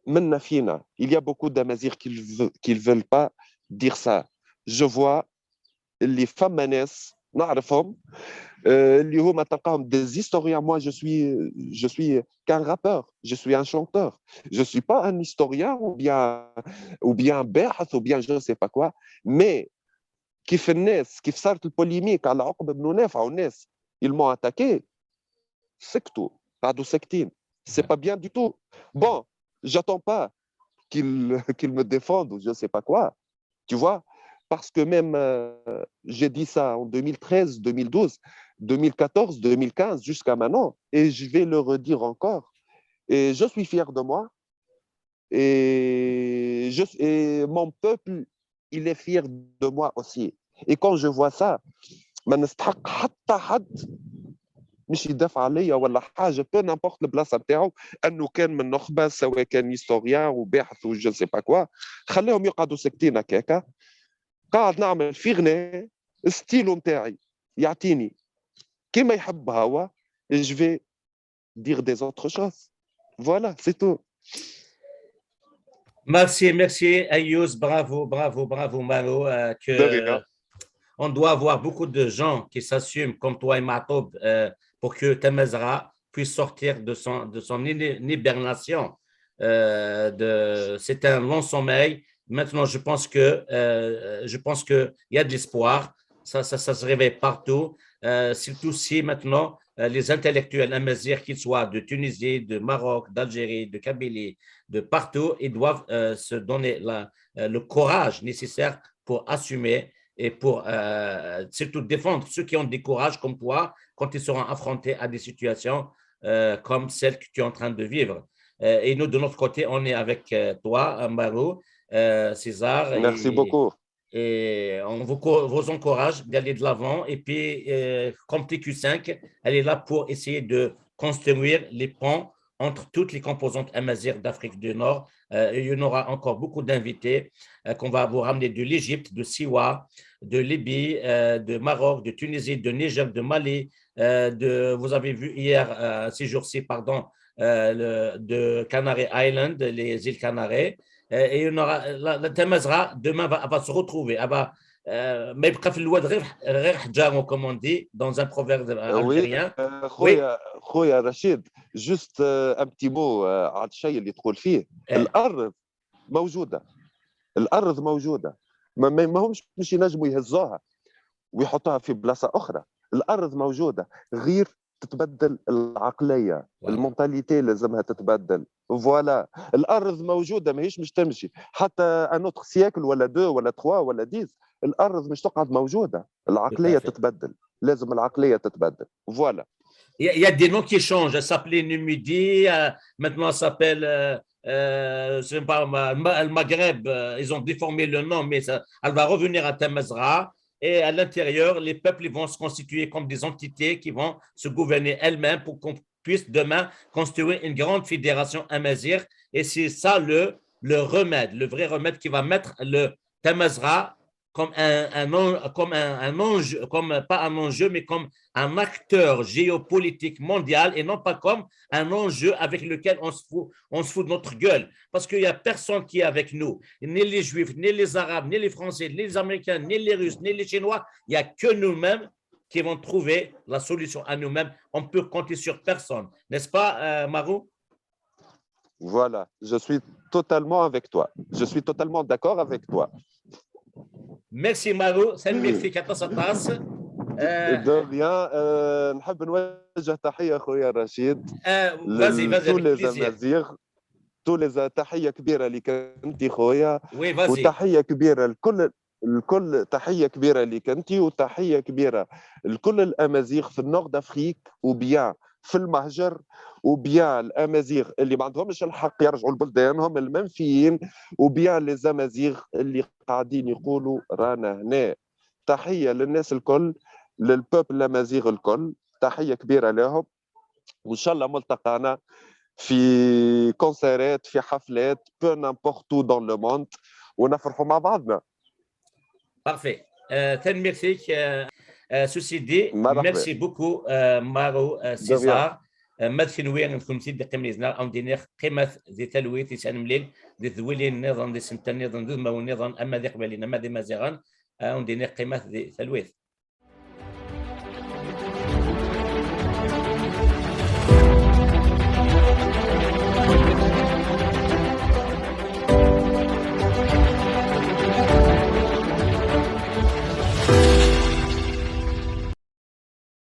منا فينا. Il y a beaucoup d'Amazighs qui ne veulent pas dire ça. Je vois اللي فما ناس نعرفهم اللي هما تلقاهم des historiens. Moi, je suis qu'un rappeur, je suis un chanteur, je suis pas un historien ou bien باحث ou bien je sais pas quoi. Mais كيف الناس كيف صارت ال polémique على عقبه بن نافع والناس ils m'ont attaqué, سكتوا قعدوا ساكتين. C'est pas bien du tout. Bon, j'attends pas qu'ils me défendent ou je sais pas quoi, tu vois, parce que même j'ai dit ça en 2013, 2012, 2014, 2015, jusqu'à maintenant, et je vais le redire encore. Et je suis fier de moi. Et mon peuple, il est fier de moi aussi. Et quand je vois ça, ما نستحق حتى حد مش يدافع عليا ولا حاجه, peu n'importe البلاصه نتاعو انه كان من نخبه سواء كان historien وباحث و je sais pas quoi. خليهم يقعدوا ساكتين هكاكا. قاعد نعمل في غناء ستيلو نتاعي يعطيني كيما يحب هو. Je vais dire des autres choses. Voilà, c'est tout. Merci, merci Ayouz, bravo, bravo, bravo Maro. Que De rien. On doit avoir beaucoup de gens qui s'assument comme toi et Matoub pour que Tamazgha puisse sortir de son hibernation. C'est un long sommeil. Maintenant, je pense qu'il y a de l'espoir. Ça se réveille partout. Surtout si maintenant les intellectuels amazighs, qu'ils soient de Tunisie, de Maroc, d'Algérie, de Kabylie, de partout, ils doivent se donner le courage nécessaire pour assumer et pour surtout défendre ceux qui ont des courages comme toi quand ils seront affrontés à des situations comme celle que tu es en train de vivre. Et nous, de notre côté, on est avec toi, Marou, César. Merci beaucoup. Et on vous encourage d'aller de l'avant. Et puis, comme TQ5, elle est là pour essayer de construire les ponts entre toutes les composantes amazighes d'Afrique du Nord. Il y en aura encore beaucoup d'invités qu'on va vous ramener de l'Égypte, de Siwa, de Libye, de Maroc, de Tunisie, de Niger, de Mali. Vous avez vu hier, ces jours-ci, pardon, de Canary Island, les îles Canaries. Et il y en aura, la Tamazgha, demain, va se retrouver. Elle va, ما يبقى في الواد غير غير حجار, comme on dit dans un proverbe algérien. Oui, خويا خويا رشيد, juste un petit mot على الشيء اللي تقول فيه. الارض موجوده الارض موجوده ما همش مش ينجموا يهزوها ويحطوها في بلاصه اخرى. الارض موجوده غير تتبدل العقليه, ال mentalité لازمها تتبدل. Voilà, الارض موجوده ماهيش مش تمشي حتى un autre siècle ولا deux ولا trois ولا 10 الارض مش تقعد موجوده. العقليه تتبدل لازم العقليه تتبدل. Voilà. Il y a des noms qui changent. Elle s'appelait Numidie, maintenant elle s'appelle, je sais pas, le Maghreb. Ils ont déformé le nom, mais ça, elle va revenir à Tamazgha. Et à l'intérieur, les peuples ils vont se constituer comme des entités qui vont se gouverner elles-mêmes pour qu'on puisse demain construire une grande fédération amazigh. Et c'est ça le remède, le vrai remède qui va mettre le Tamazgha comme un enjeu, comme pas un enjeu, mais comme un acteur géopolitique mondial et non pas comme un enjeu avec lequel on se fout de notre gueule. Parce qu'il n'y a personne qui est avec nous, ni les Juifs, ni les Arabes, ni les Français, ni les Américains, ni les Russes, ni les Chinois. Il n'y a que nous-mêmes qui vont trouver la solution à nous-mêmes. On peut compter sur personne. N'est-ce pas, Marou? Voilà, je suis totalement avec toi. Je suis totalement d'accord avec toi. Merci Marou, tanemmirt aṭas aṭas. De rien. نحب نوجه تحية خويا رشيد. Vas-y, vas-y. Tous les Amazighs, tous les تحية كبيرة لك انت خويا. Oui, vas-y. وتحية كبيرة لكل الكل تحية كبيرة لك انت وتحية كبيرة لكل الأمازيغ في ال nord d'Afrique ou bien في المهجر ou bien الامازيغ اللي ما عندهمش الحق يرجعوا لبلدانهم المنفيين ou bien les Amazighs اللي قاعدين يقولوا رانا هنا. تحيه للناس الكل لل peuple الامازيغ الكل تحيه كبيره لهم وان شاء الله ملتقانا في concert ات في حفلات peu n'importe où dans le monde ونفرحوا مع بعضنا. Parfait. Tanemmirt-ik. Ceci dit, merci beaucoup, Maro César. Ma d kenwi nkenti d-yeqqimen ad awen-d-iniɣ qimet di talwit yesɛan mlil di tedwilin nniḍen di senta nniḍen d udmawen nniḍen ama d Iqbayliyen ama d Imaziɣen ad awen-d-iniɣ qimet di talwit.